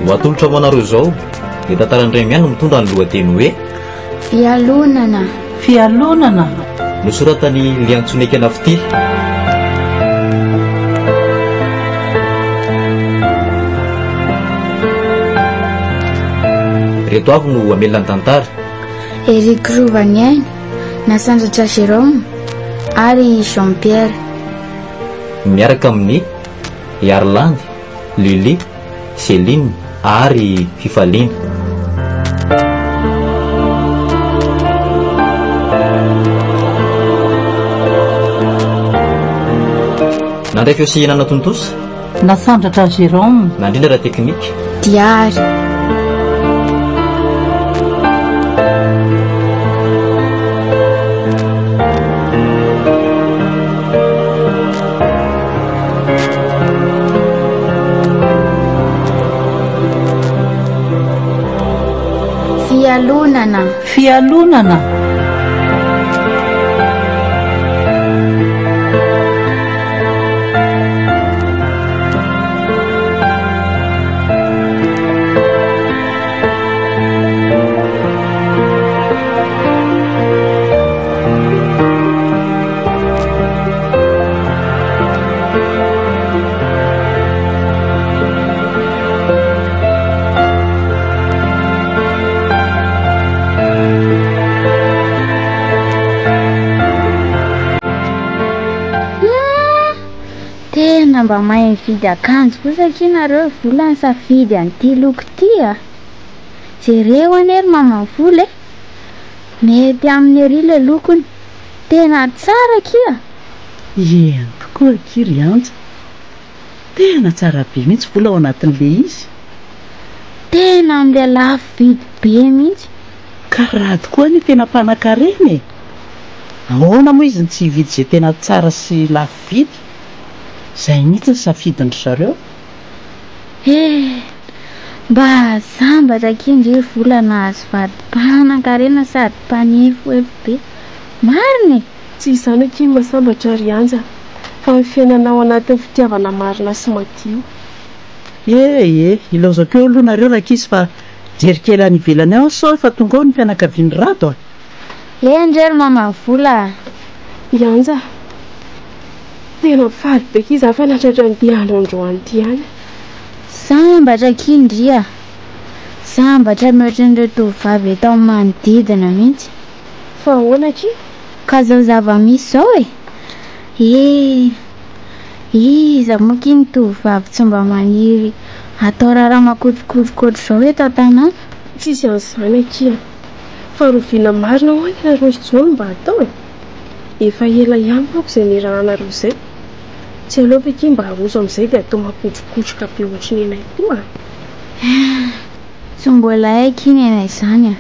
Ho atolotra ho anareo izao ny tantaran'i Remiano mitondra ny lohateny hoe Fialonana. Fialonana. Nosoratan'i Liantsonekena Fitia. Ireto avy no hamelona ny tantara. Eric Rovaniaina, Nasandratra Jérôme ary Jean Pierre. Miaraka amin'i Iarlandy, Lily, Céline ary Fifaliana. Nandray feo sy nanatontosa. Nasandratra Jérôme. Nandrindra ara-teknika. Diary. Fialonana. Fialonana. Tena mba mahay mividy akanjo kosa akia nareo vola nisafidy an'ity loko ity a! Jereo anie ry maman'i Vola e! Mety aminy ery le lokony. Tena tsara akia! Eny tokoa akia ry Anja. Tena tsara be mihitsy vola ao anatin'le izy. Tena amin'le lafo vidy be mihitsy. Ka Rado koa anie tena mpanakarena e! Ahoana moa izy no tsy hividy izay tena tsara sy lafo vidy? Izay mihitsy ny safidin-dry zareo. He! Mba sambatra akia ndry ry vola nahazo vady mpanan-karena sady mpanefoefo be. Marina e! Tsy izany akia no mahasambatra ry Anja fa ny fiainana ao anatin'ny fitiavana marina sy madio. He e! Ilaozako eo aloha nareo rankizy fa jery kely any ivelany ao sao efa tonga ao ny fianakavian'i Rado a! Eny re ry maman'i Vola a! I Anja, tena faly be akia za fa nahatratra an'ity andro androany ity ihany. Sambatra akia ndry a! Sambatra mihoatra an'ireo tovovavy eto amin'ny manodidina mihitsy. Fa ahoana akia? Ka zao zava-misy zao e! Eh! Iza moa akia ny tovovavy tsy mba maniry hatao raharaha makotrokotroka ohatr'izao eto an-tanàna? Tsisy an'izany akia! Fa roviana marina ho'a ny anareo ry Jono mba hatao e! Efa ela ihany manko izay niarahanareo izay. Tsy aleo ve akia mba aroso amin'izay dia atao makotrokotroka be ohatry ny anay koa a! Eh! Tsy mbola hay akia ny anay izany a!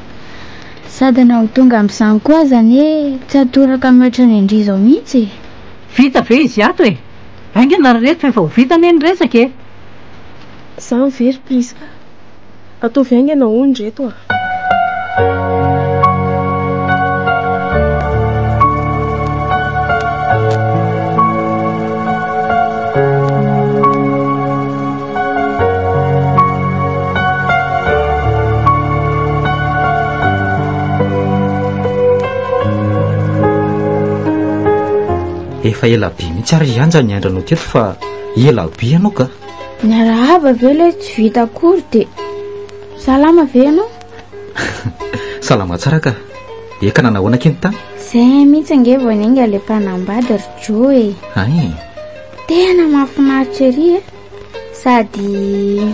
Sady na ho tonga amin'izany koa aza anie tsy hatoraka mihoatra ny an-dry izao mihitsy e! Vita ve izy ato e? Haingana ry reto fa efa ho vita anie ny resaka e! Izany ve ry Prisca? Ataovy haingana hono ry reto a! Efa ela be mihitsy ary i Anja niandry anao teto fa ela be ianao ka. Niarahaba ve ilay tsy vita akory dia salama ve ianao? Salama tsara ka. Eka nanahoana akia ny tany? Zay mihitsy ange vao niainga ilay mpanambady ry Joe e. Hay. Tena mahafinaritra ery e. Sady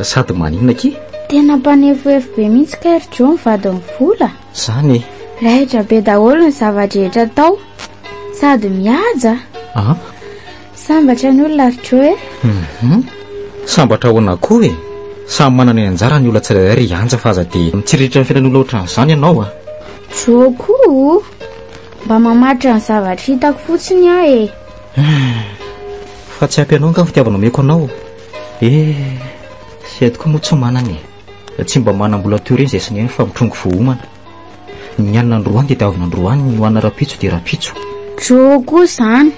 Sady maninona akia? Tena mpanefoefo be mihitsy kay ry Joe ny vadin'i Vola. Zany e. Raitra be daholo ny zava-drehetra tao. Sady mihaja. Ah. Sambatra ny olona ry Joe e. Mhm. Sambatra ahoana koa e? Samy manana ny anjarany ny olona tsirairay ry Anja fa aza dia mitsiriritra ny fiainan'olona ohatran'izany ianao a. Joe koa o! Mba mamaritra ny zavatra hitako fotsiny aho e. Fa tsy ampy anao angaha ny fitiavana omeko anao? Eh, sy tokoa moa tsy manana e. Tsy mba manam-bola toy ireny izay sy neny fa mitrongy voahomana. Ny hanina androany dia tadiavina androany, ny hohanina rahampitso dia rahampitso. Joe koa izany.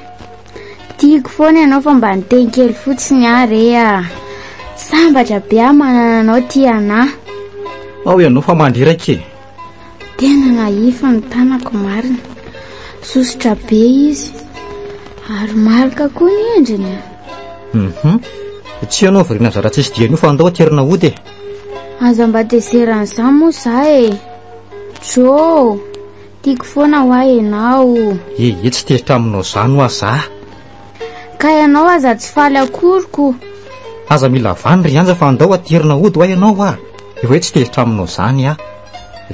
Tiako foana ianao fa mba niteny kely fotsiny aho re a. Sambatra be aho manana anao tia anah. Ao ianao fa mandreraka e. Tena nahify ny tanako marina. Sosotra be izy. Ary maloka koa ny endriny. Mhm. Tsy ianao variana zara tsisy diany io fa andao aterina hody e. Aza mba tezeran'izany moa za e. Joe, tiako foana hoa ianao. E, e tsy tezitra aminao zany hoa za. Ka ianao aza tsy faly akory ko. Aza mila vany ry Anja fa andao aterina hody hoa ianao hoa. Efa hoe tsy tezitra aminao zany aho.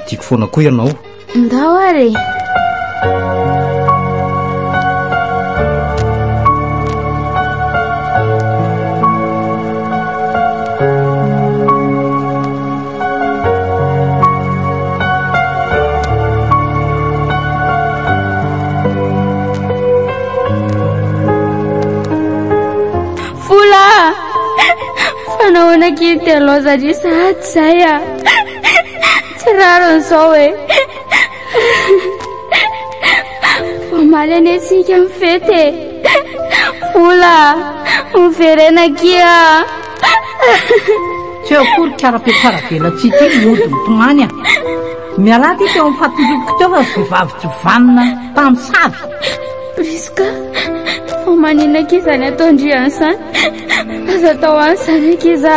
Tiako foana koa ianao. Ndao ary e. Vola! Fa nahoana akia dia laozan'io sahady izay ah? Tsy rariny izao e! Omaly anie isika mifety e! Vola! Miverena akia! Tsy eo akory kara-piatsara-velatsihy ity mody mitomany ah! Mialà ty teo amin'ny fatin-jokiko teo fa vehivavy tsy vanona mpamosavy! Prisca, fa maninona akia izany ataon-dry an'izany? Aza atao an'izany akia za!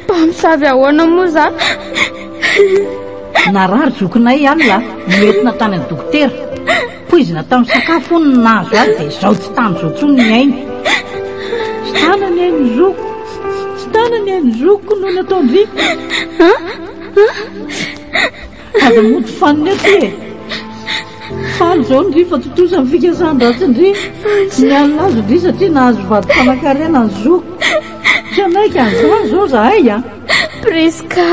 Mpamosavy ahoana moa za? Narary zokinay alina, noentina tany amin'ny dokotera. Poizina tamin'ny sakafo hono no nahazo azy dia izao tsy tany izao intsony ny ainy. Tsy tana ny ain'ny zokiko, tsy tana ny ain'ny zokiko noho ny ataon-dry. Aza mody fanina eo ty e. Faly izao ndry fa tontosa ny fikasan-dratsin-dry. Mialona azy ndry satria nahazo vady mpanan-karena ny zokiko. Tsy hanaiky an'izany izao zahay a! Prisca!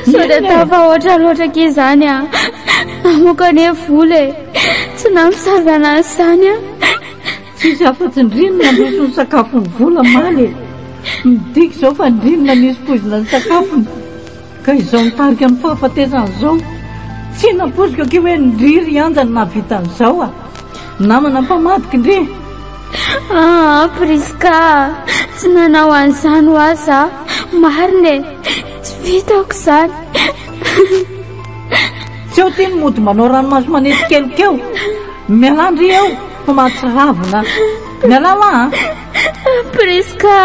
Sao dia tafahoatra loatra akia izany a! Namoaka anie vola e! Tsy namosavy anazy izany a! Tsisy afa-tsy ndry no nandroso ny sakafon'ny vola omaly e! Midika izao fa ndry no nanisy poizina ny sakafony. Ka izao nitarika ny fahafatesany izao. Tsy nampoiziko akia hoe ndry ry Anja no nahavita an'izao a! Namana mpamadika ndry. Aa Prisca, tsy nanao an'izany ho ahy za. Marina e, tsy vitako izany. Tsy eo ty ny mody manao ranomaso manetikeloka eo. Mialà ndry eo fa mahatsiravina. Mialà hoa a. Prisca.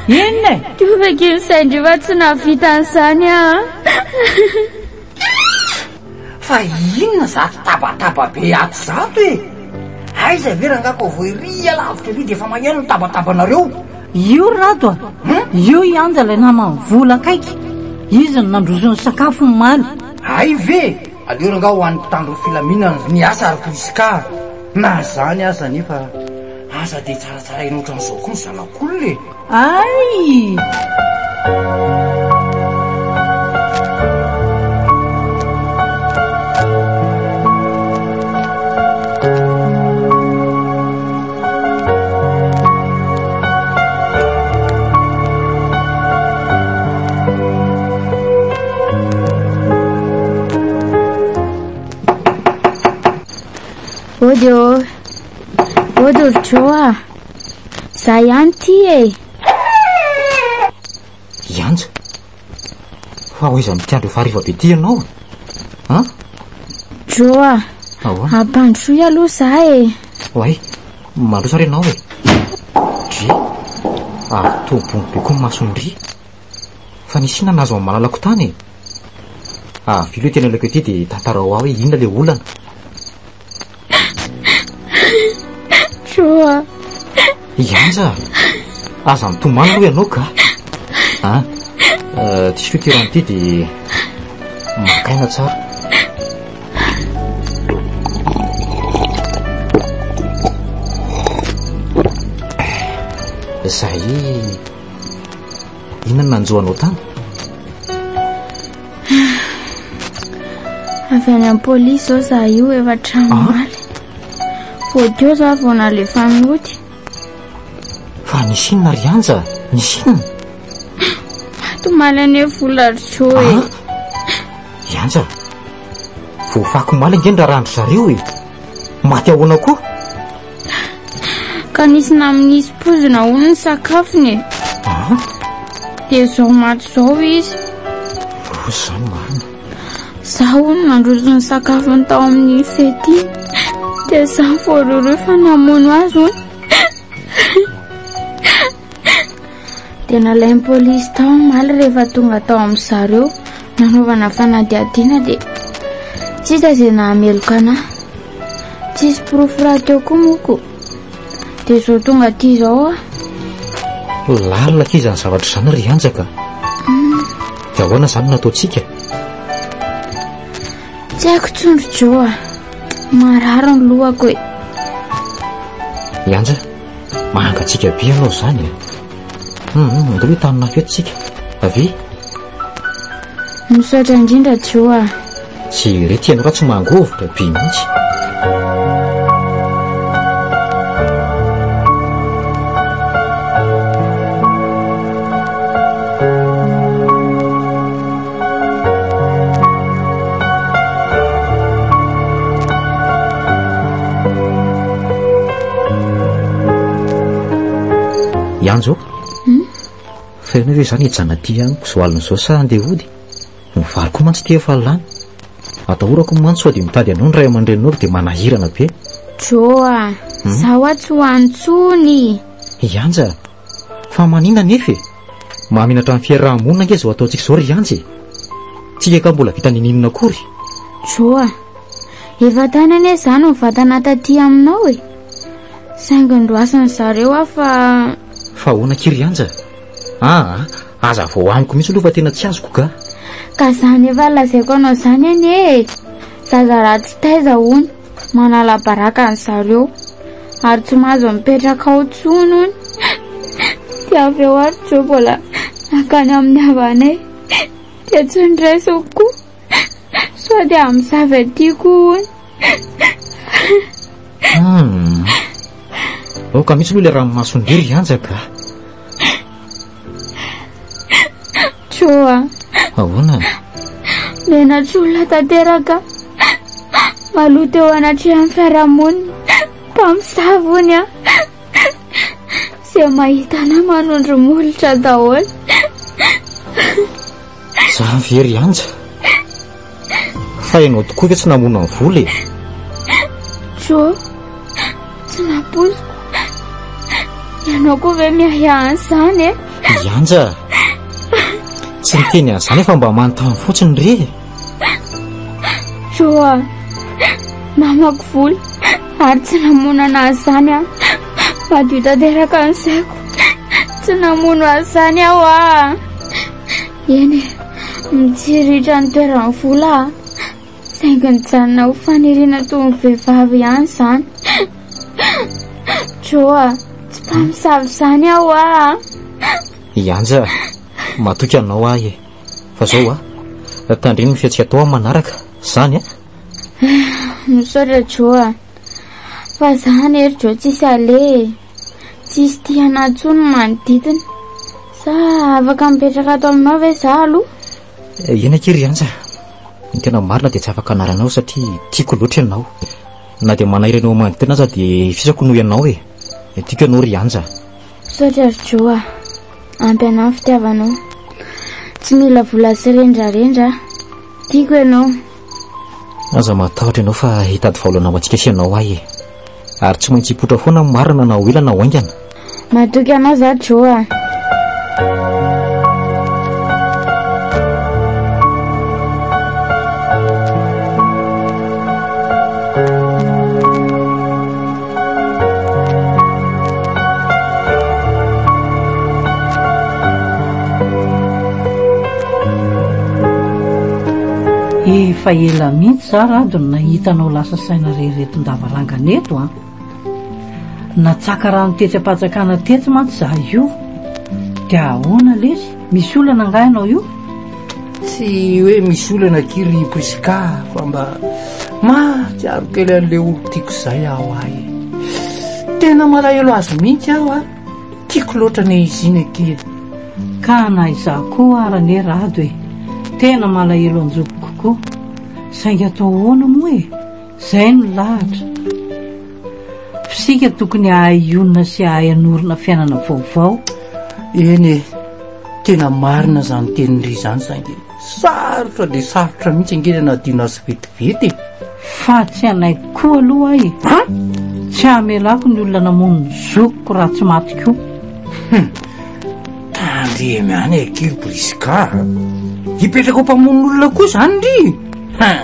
Inona e? Tonga akia ny sain-dry fa tsy nahavita an'izany aho. Fa inona zato tabataba be ato zato e? Aiza ve rangaha ko vao ery alavitra ery dia efa maheno ny tabatabanareo? Io ry Rado a! Io i Anja ilay naman'i Vola akaiky. Izy no nandroso ny sakafo omaly. Hay ve? Aleo rangaha ho an'ny mpitandro ny filaminana ny asa ry Prisca a! Na izany aza anefa aza dia tsaratsaraina ohatran'izao koa ny zanak'olona e! Ay! Ody ô! Ody ry Joe a! Za ihany ty e! I Anja? Fa ho aiza amin'ity andro efa hariva be ity ianao e? An? Joe a! Ahoana? Ampandrosoy aloha za e! Oay, mandroso ary ianao e! Dry, ary toa bongo be koa ny mason'i Ry. Fa nisy inona nahazo an'i Malalako tany e? Avilo ity anelako ity dia tantarao ahy hoe inona ilay olana. Joa. I Anja, aza mitomany aloha ianao ka. A, eh, diso ity rano ity dia maka aina tsara. Zay inona no nanjo anao tany? Avy any amin'ny polisy izao za io efa hatramin'ny omaly. Vao teo za vao nalefa nody. Fa nisy inona ry Anja? Nisy inona? Maty omaly anie vola ry Joe e. Ah, I Anja, voafaky omaly ange ny raharahan-dry zareo e. Maty ahoana koa? Ka nisy namin'nisy poizina hono ny sakafony e. Dia izao maty izao izy. Roa izany marina. Izaho hono nandroso ny sakafony tao amin'iny fety iny. Dia izaho voarohirohy fa namono azy hono. Dia nalain'ny polisy tao omaly rehefa tonga tao amin'ny zareo nanaovana fanadihadiana dia tsy hita izay nahameloka anà. Tsisy porofo rahateo koa moa ko. Dia izao tonga aty izao aho. Lalina akia izany zavatra izany ry Anjaka. Dia ahoana izany no ataontsika? Tsy haiko intsony ry Joe a. Marary ny lohako e. I Anja, mangatsiaka be ianao izany e. Hum, andeha aloha hitanina fety tsika. Avia. Misaotra indrindra Joe a. Tsy re tianao raha tsy mangovitra be mihitsy. Ianjo, hmm? fa ianao ve izany hijanona aty amiko izao alina izao sa handeha hody? Ny vary koa mantsy ity efa lany. Atahorako mantsy sao dia mitady anao ny ray aman-dreninao dia manahirana be. Joe a, Hmm? zaho aho tsy ho any intsony. Ianja, fa maninona anefa e? Mahamenatra ny fiaraha-monina ange izao ataontsika izao ry Anja e! Tsika ka mbola vita ninininona akory. Joe a, efa tany anie izaho no nivatana taty aminao e. Saingy noroasin'ny zareo aho fa... Fa ahoana akia ry Anja? Aa, aza avao amiko mihitsy aloha fa tena tsy azoko ka. Ka izany efa lazaiko anao izany anie e. Zaza ratsy taiza hono, manala baraka an zareo. Ary tsy mahazo mipetraka ao intsony hono. Dia avy eo ary Joe mbola nankany amin'ny havanay. Dia tsy niraisiko koa. Sao dia hamosavy aty koa hono. Hmm. Aoka mihitsy aloha ilay ranomason-dry ry Anja ka. Joe a. Ahoana? Menatr'olona tanteraka. Maloto eo anatrehan'ny fiarahamonina. Mpamosavy hono aho. Izay mahita anà manondro molotra daholo. Za ve ry Anja? Fa ianao tokoa ve tsy namono an'i Vola e? Joe, tsy nampoiziko. Ianao koa ve miahiahy an'izany e? I Anja, tsy niteny an'izany aho fa mba manontany fotsiny re e. Joe a, namako Vola ary tsy namono an'azy izany aho. Madio tanteraka ny saiko. Tsy namono azy izany aho ah. Eny e, mitsiriritra ny toeran'ny vola aho. Saingy nijanona ho faniriana toy ny vehivavy ihany izany. Joe a, tsy mpamosavy izany aho ah. I Anja, matoky anao aho e. Fa zao a, tandremo ny fihetsika atao amin'ny manaraka, izany a. Misaotra Joe a. Fa za anie ry Joe tsisy aleha e. Tsisy tia anah intsony ny manodidina. Sa afaka mipetraka ato aminao ve za aloha? Eny akia ry Anja. Ny tena marina dia tsy afaka hanary anao satria tiako loatra ianao. Na dia manahirana eo manodidina aza dia fisako noho ianao e. Tiako ianao ry Anja. Misaotra ry Joe a. Ampy anah ny fitiavanao. Tsy mila vola sy rendrarendra aho. Tiako ianao. Aza matahotra ianao fa hitady vahaolana ho antsika sy ianao aho e. Ary tsy maintsy hipoitra foana ny marina na ho ela na ho haingana. Matoky anao za Joe a. Efa ela mihitsy za Rado no nahita anao lasa saina rery eto an-davarangana eto an. Natsaka rano tetsy am-panjakana tetsy mantsy za io. Dia ahoana lesy? Misy olana angaha ianao io? Tsy hoe misy olana akia ry Prisca fa mba mahatsiaro kely an'ilay olon-tiako izay aho ahy. Tena malahelo azy mihitsy aho a. Tiako loatra anie izy iny akia. Ka na izaho koa ara anie Rado e. Tena malahelo an-jokiko koa. Saingy atao ahoana moa e? Izay no lahatra. F'isika tokony hahay hionona sy hahay hanorina fiainana vaovao. Eny e. Tena marina izany tenin-dry izany saingy sarotra dia sarotra mihitsy ange ny hanadino azy vetivety e. Fa tsy hanaiky koa aloha aho e. An? Tsy hamelako ny olona namono ny zokiko raha tsy maty koa. Hum. Tandremo ihany akia ry Prisca a. Hipetraka ho mpamono olona koa izany ry? Hum.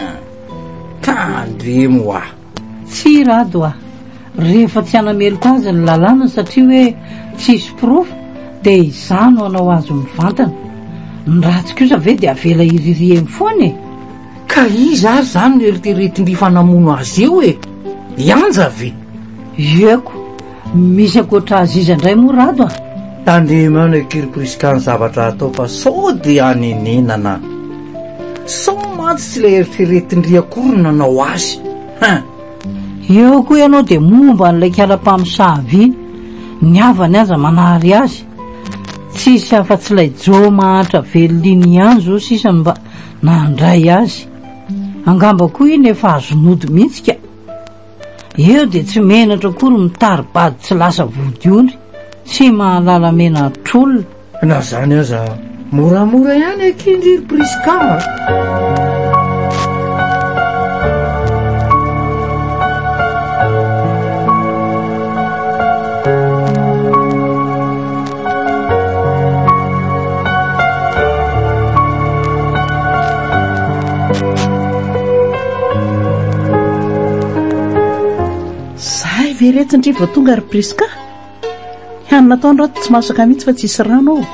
Tandremo hoa. Tsia Rado a! Rehefa tsy hanameloka azy ny lalàna satria hoe tsisy porofo dia izaho no hanao azy mivantana. Ny ratsy kosa ve dia avela hiririha eny foana e? Ka iza ary izany no eritreretin-dry fa namono azy eo e? I Anja ve? Ieko! Misy ankoatra azy iza indray moa Rado a? Tandremo ihany akia ry Prisca ny zavatra atao fa sao dia hanenenana. Sao mantsy tsy ilay eritreretin-dry akory no nanao azy. Hein! Eo koa ianao dia momba an'ilay kala mpamosavy iny. Ny havany aza manary azy. Tsisy afa-tsy ilay Joe mahantra velona iny ihany izao sisa no mba nandray azy. Angamba koa iny efa azon'ody mihitsy ka. Eo dia tsy menatra akory mitari-bady tsy lasa vodiondry, tsy mahalala menatr'olona. Na zany aza moramora ihany akia ndry ry Prisca a! Zahay ve retsy ndry vao tonga ry Prisca? Ny hanina ataon'i Rado tsy masaka mihitsy fa tsisy rano ao.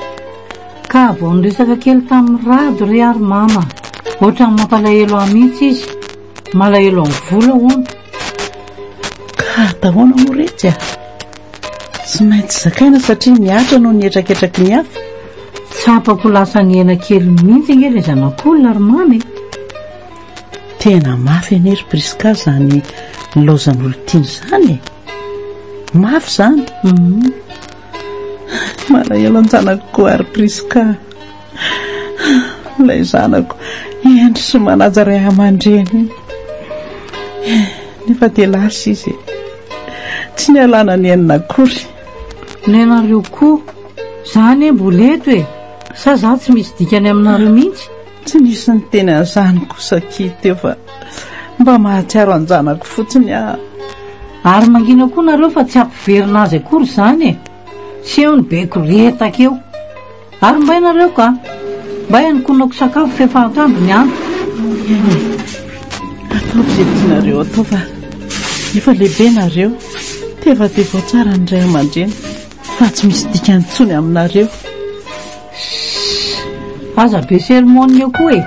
Ka vao niresaka kely tamin'i Rado re ary mama. Ohatran'ny mampalahelo ahy mihitsy izy. Malahelo amin'ny vola hono. Ka atahoana moa retsy a? Tsy maintsy zakaina satria mihatra noho ny hetraketraky ny hafa. Tsapako lasa nihena kely mihitsy ange ilay zanak'olona ry mama e. Tena mafy anie ry Prisca izany nilaozan'olon-tiana izany e. Mafy izany. Mhm. Malahelo an-janako koa ry Prisca. Ilay zanako hendry sy manaja ray aman-dreny iny. Nefa dia lasa izy e. Tsy nialana ny enina akory. Nenareo koa. Za anie mbola eto e. Sa za tsy misy dikany aminareo mihitsy? Tsy nisy niteny an'izany kosa akia teo fa mba mahatsiaro an-janako fotsiny aho. Ary mangina koa nareo fa tsy hampiverina azy akory izany e. Tsy eo ny be koretaka eo. Ary mbay nareo ka. Mbay hanokonako sakafo f'efa antoandro ny andro. Eny e. Ataovy izay tianareo atao fa efa lehibe nareo. Tevatevao tsara ny ray aman-dreny fa tsy misy dikany intsony aminareo. Sss! Aza be sermon eo koa e!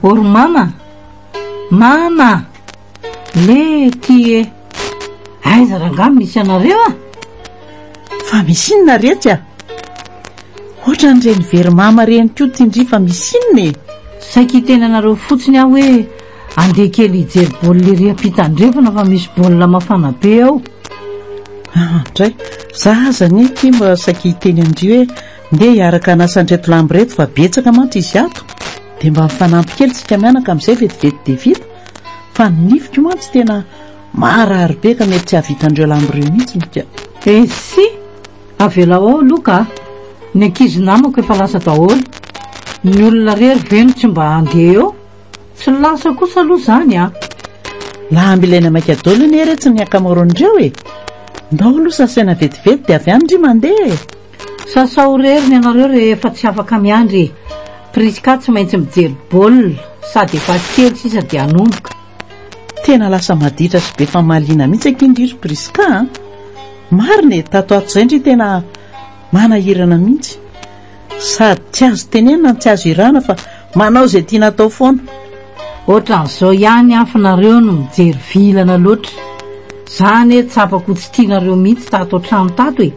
Ô ry mama! Mama! Le ty e! Aiza rangahy misy anareo a? Fa misy inona retsy a? Ohatran'ireny very mama ireny koa ty ndry fa misy inona e? Saika hiteny anareo fotsiny aho hoe andeha kely hijery baolina ery ampitandrefana fa misy baolina mafana be ao. Ah, ndray, za aza anie ity mba saika hiteny amin-dry hoe ndeha hiaraka hanasa an'ireto lamba ireto fa betsaka mantsy izy ato. Dia mba mifanampy kely tsika mianaka amin'izay vetivety dia vita. Fa ny nifiko mantsy tena marary be ka mety tsy hahavita an'ireo lamba ireo mihitsy ka. Esy! Avelao ao aloha ka! Ny ankizy namako efa lasa daholo. Ny olona rery ve no tsy mba handeha eo? Tsy lasa kosa aloha izany an! Lamba ilaina maika daholo anie retsy ny ankamaroan'ireo e! Ndao aloha sasaina vetivety dia avy any ndry mandeha e! Sasao irery ny anareo rehefa tsy afaka miandry e! Prisca tsy maintsy mijery baolina sady efa kely sisa dia hanomboka. Tena lasa maditra sy be famaliana mihitsy akia ndry ry Prisca a! Marina e, tato ato izay ndry tena manahirana mihitsy. Sady tsy azo tenenina no tsy azo irahana fa manao izay tiana atao foana. Ohatran'izao ihany afo nareo no mijery vilana loatra. Za anie tsapako ho tsy tianareo mihitsy tato an-trano tato e!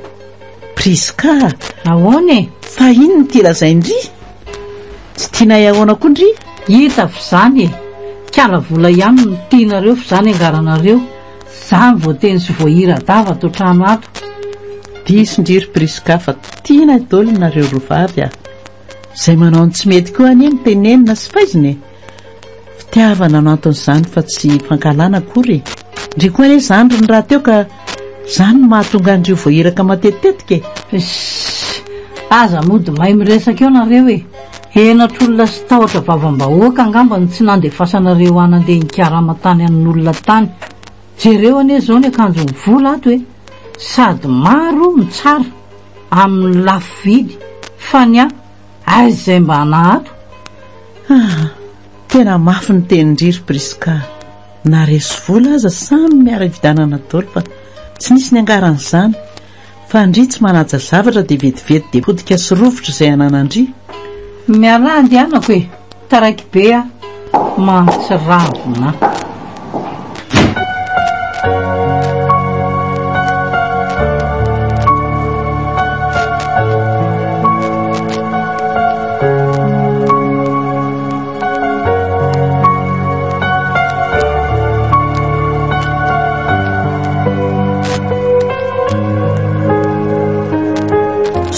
Prisca a! Ahoana e? Fa inona ity lazain-dry? Tsy tianay ahoana koa ndry? Hita f'izany e! Kala vola ihany no tianareo f'izany angaranareo. Za no voateny sy voahira-dava ato an-trano ato. Diso ndry ry Prisca fa tiana daholo nareo roa vavy a! Izay manao ny tsy mety koa anie no tenenina sy faizina e! Fitiavana no anton'izany fa tsy fankahalana akory e! Ndry koa anie zandriny rahateo ka izany no mahatonga an-dry ho voahiraka matetitetika e! Ssss! Aza mody may miresaka eo nareo e! Henatr'olona sy tahotra vavam-bahoaka angamba no tsy nandefasanareo ahy nandeha nikarama tany amin'olona tany. Jereo anie izao ny akanjon'i Vola ato e! Sady maro no tsara, amin'ny lafo vidy, fa ny ahy, aiza izay mba anà ato? Ah! Tena mafy ny tenin-dry ry Prisca. Na resy vola aza samy miara-hividianana daholo fa tsy nisy niangaran'izany. Fa ndry tsy manaja zavatra dia vetivety dia potika sy rovitra izay ananan-dry. Mialà andehanako e! Taraiky be aho. Mahatsiravina.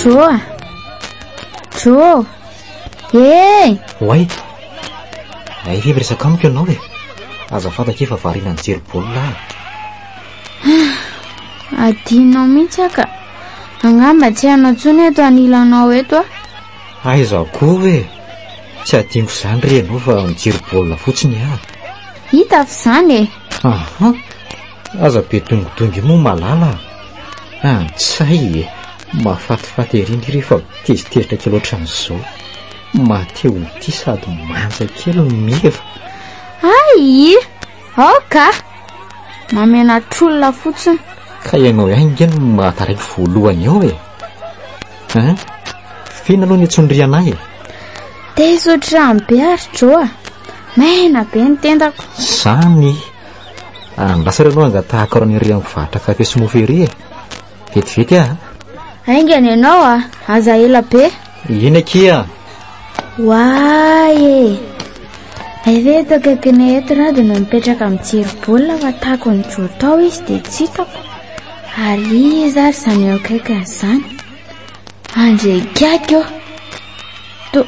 Jô a! Jô! Hey! Oay! Ay ve miresaka amiko ianao e? Azafady akia fa variana nijery baolina aho. Ah, adinonao mihitsy aho ka. Angamba tsy hainao intsony eto anilanao eto aho. Aiza koa e! Tsy adinoko izany re ianao fa mijery baolina fotsiny aho. Hita fa izany e! Aha! Aza be dongidongy moa malala a! Antsay e! Mahafatifaty ery ndry rehefa tezitezitra kely ohatran'izao. Maha-te ho tia sady manja kely ny meva. Ay! Aoka! Mamenatr'olona fotsiny. Ka ianao ihany nge no mahataraiky voalohany eo e! Hein? F'inona aloha ny antsonriana ahy e? Te hisotro rano be ary Joe a! Maina be ny tendako. Zany! Andraso ary aloha angatahako rano ery amin'ny mpivarotra kafe sy mofo ery e! Vetivety aho a! Haingana ianao a! Aza ela be. Eny akia! Oay e! Hay ve eto akaikinay eto Rado no mipetraka mijery baolina fa takon'i Joe tao izy dia tsy hitako. Ary iza ary izany eo akaikiny izany? Andre gaga eo. To,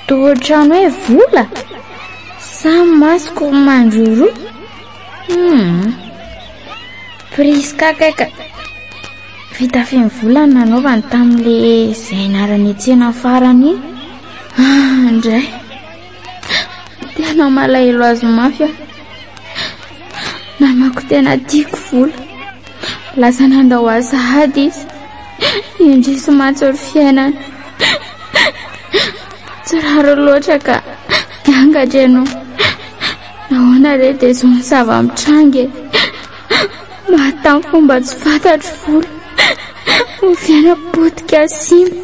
to ohatrany hoe vola? Sa masoko mandroro? Hmm. Prisca kaika. Fitafian'ny vola no nanaovany tamin'le izay niara-niantsena farany iny. Ah, ndray. Tena malahelo azy mafy aho. Namako tena tiako vola. Lasa nandao ahy sahady izy. Indrisy mantsy ry fiainana. Tsy rariny loatra ka. Miangatra ianao. Nahoana re dia izao ny zava-mitranga e? Maty tamin'ny fomba tsy fantatro vola. Ny fiainako potika simba.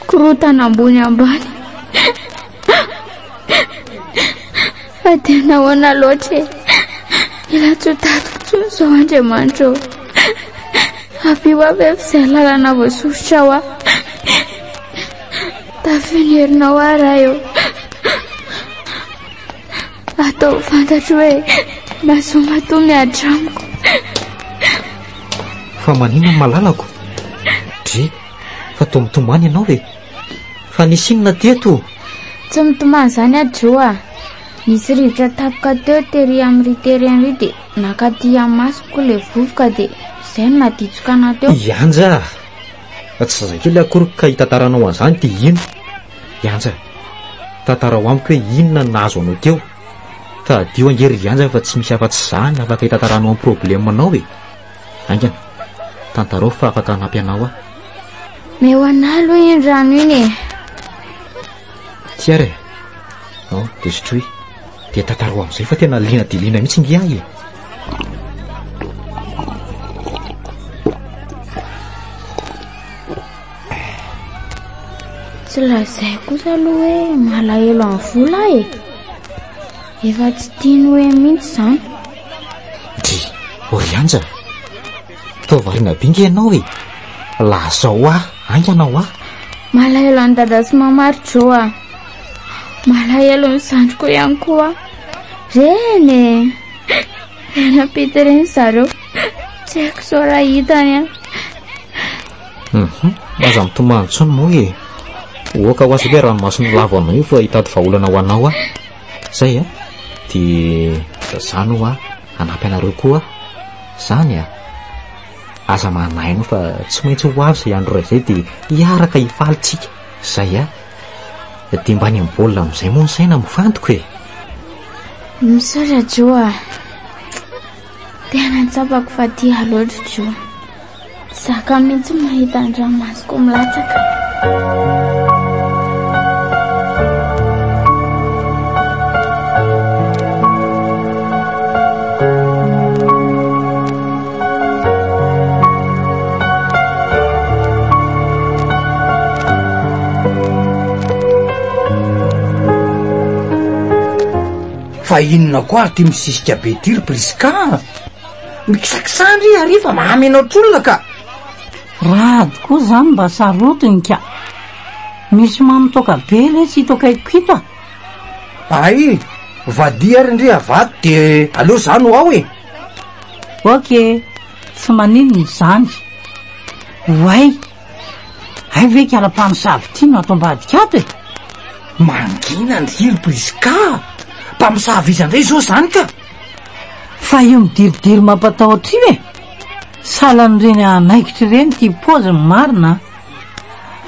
Korontana ambony ambany. Fa dia nahoana loatra e? Mila tsy ho tadiko intsony izao Andriamanitra ô. Ampio aho ve izay lalana voasoritra ho ahy. Tafio ny herinao aho Ray ô. Ataovy fantatro hoe mazoa matoa mihatra amiko. Fa maninona ny malalako? Dry, fa toa mitomany ianao e. Fa nisy inona teto? Tsy mitomany izany aho Joe a. Nisy rivotra tampoka teo tery amin'ny ry terrain ry dia nakaty amin'ny masoko ilay vovoka dia izay no naditsoka anah teo. Ianja a! Tsy zazakely akory ka hitantaranao an'izany dia ino? Ianja, tantarao amiko hoe inona no nahazo anao teo? Tadidio ange ry Ianja fa tsy misy afa-tsy za ny afaka hitantaranao ny problème-nao e! Haingana, tantarao fa afaka hanampy anao aho. Meo anah aloha iny rano iny e! Ty ary e! Ao, dia sotroy. Dia tantarao amin'izay fa tena liana dia liana mihitsy nge ahy e! Tsy lazaiko kosa aloha hoe malahelo an'i Vola aho e. Efa tsy tiany hoe mihitsy izany. Dry, Orianja, toa variana be nge ianao e. Lazao ahy, haingana ho ahy. Malahelo an'i Dada sy Mama ry Joe a. Malahelo ny zandriko ihany koa. Reny e. Reny ampita ireny zareo. Tsy haiko izao raha hitany an. Mhm, aza mitomany intsony moa e. Oaka ho azy ilay ranomasony lavo anao io fa hitady vahaolana ho anao aho. Zay a. Dia zany hoa hanampy anareo koa aho. Zany a. Aza manahy anao fa tsy maintsy ho avy izay andro iray izay dia hiaraka hifaly tsika. Zay a. Dia mba any amin'ny baolina amin'izay moa ny saina mifantoka e. Misaotra Jo a. Tena tsapako fa tia loatra Jo. Tsy zaka mihitsy mahita ny ranomasoko milatsaka. Fa inona koa ary ty misisika be ty ry Prisca a? Mikisakisandry ndry ary fa mahamenatra olona ka! Rado koa zany mba sarotiny ka! Misy mamo toaka be letsy ito akaikiko ito a! Hay! Vadia ary ndry avato de aleo za no ao e! Ok, tsy maninona izany. Oay! Hay ve kala mpamosavy ity no ato ambadika ato e? Mangina ndry ry Prisca a! Mpamosavy iza ndray izao izany ka? Fa io midiridiry mampatahotra io e! Sahalan'ireny anaikitra ireny ity paoziny marina a!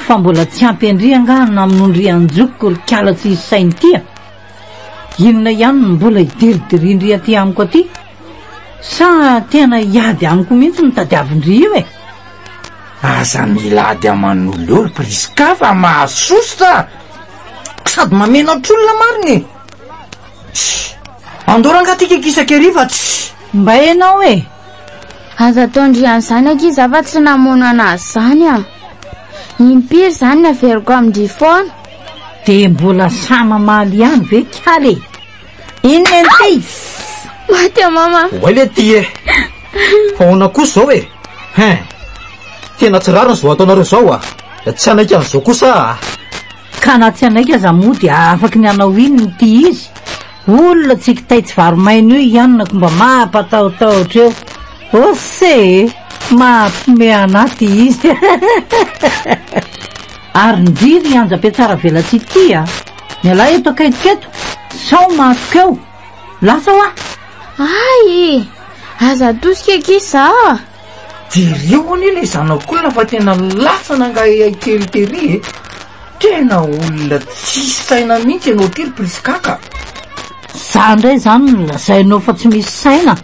Fa mbola tsy ampy an-dry angaha ny namonoan-dry an-jokiko ry kala tsisy saina ity a! Inona ihany no mbola hidiridirian-dry aty amiko aty? Sa tena hiady amiko mihitsy no tadiavin-dry io e? Aza mila ady aman'olona eo ry Prisca fa mahasosotra a! Sady mamenatr'olona marina e! Tssy! Andao rangaha ty kikisaka ery fa tssy! Mba ianao e! Aza ataon-dry an'izany akia za fa tsy namono an'azy zany a! Impiry izany ny averiko amin-dry foana? Dia mbola sahy mamaly ihany ve kala e? Inona ity? Maty aho mama. Oay le ty e! Fa ahoana kosa izao e? Hein! Tena tsy rariny izao ataonareo izao a! Tsy hanaiky an'izao kosa aho a! Ka na tsy hanaiky aza moa dia afaky ny hanao inona ity izy? Olona tsy kitay tsy varo-maina io ihany ko mba mampatahotahotra eo. Ose e! Mampime anah ty izy. Ary ndry ry Anjam-piatsara-velatsihy ity a! Mialà eto akaikiko eto sao matiko eo. Lasa hoa! Hay! Aza atosika akia za a! Jereo anie ilay zanak'olona fa tena lasa nangahiahy kely tery e! Tena olona tsisy saina mihitsy ianao ity ry Prisca ka! Za indray izany no lazainao fa tsy misy saina?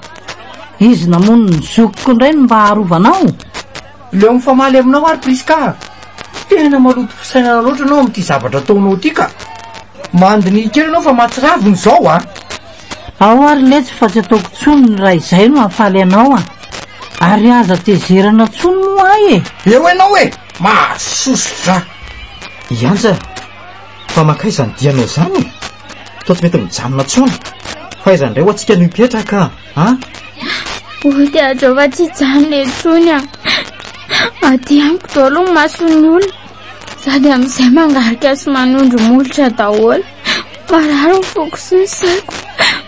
Izy namono ny zokiko indray no mba arovanao? Leo mifamaly aminao ary Prisca a! Tena maloto fisainana loatra ianao amin'ity zavatra ataonao ity ka! Mandiniha kely ianao fa mahatsiravina izao a! Ao ary letsy fa tsy ataoko tsony raha izay no hahafaly anao a! Ary aza tezerana tsony moa ahy e! Eo ianao e! Mahasosotra! I Anja, fa mankaiza ny dianao izany e? Toa tsy mety mijanona tsony. Fa aiza indray ho'a tsika no hipetraka a? Hody aho fa tsy hijanona intsony a! Aty amiko daholo ny mason'ny olona. Sady amin'izay mangarika sy manondro molotra daholo. Marary ny foko sy ny saiko.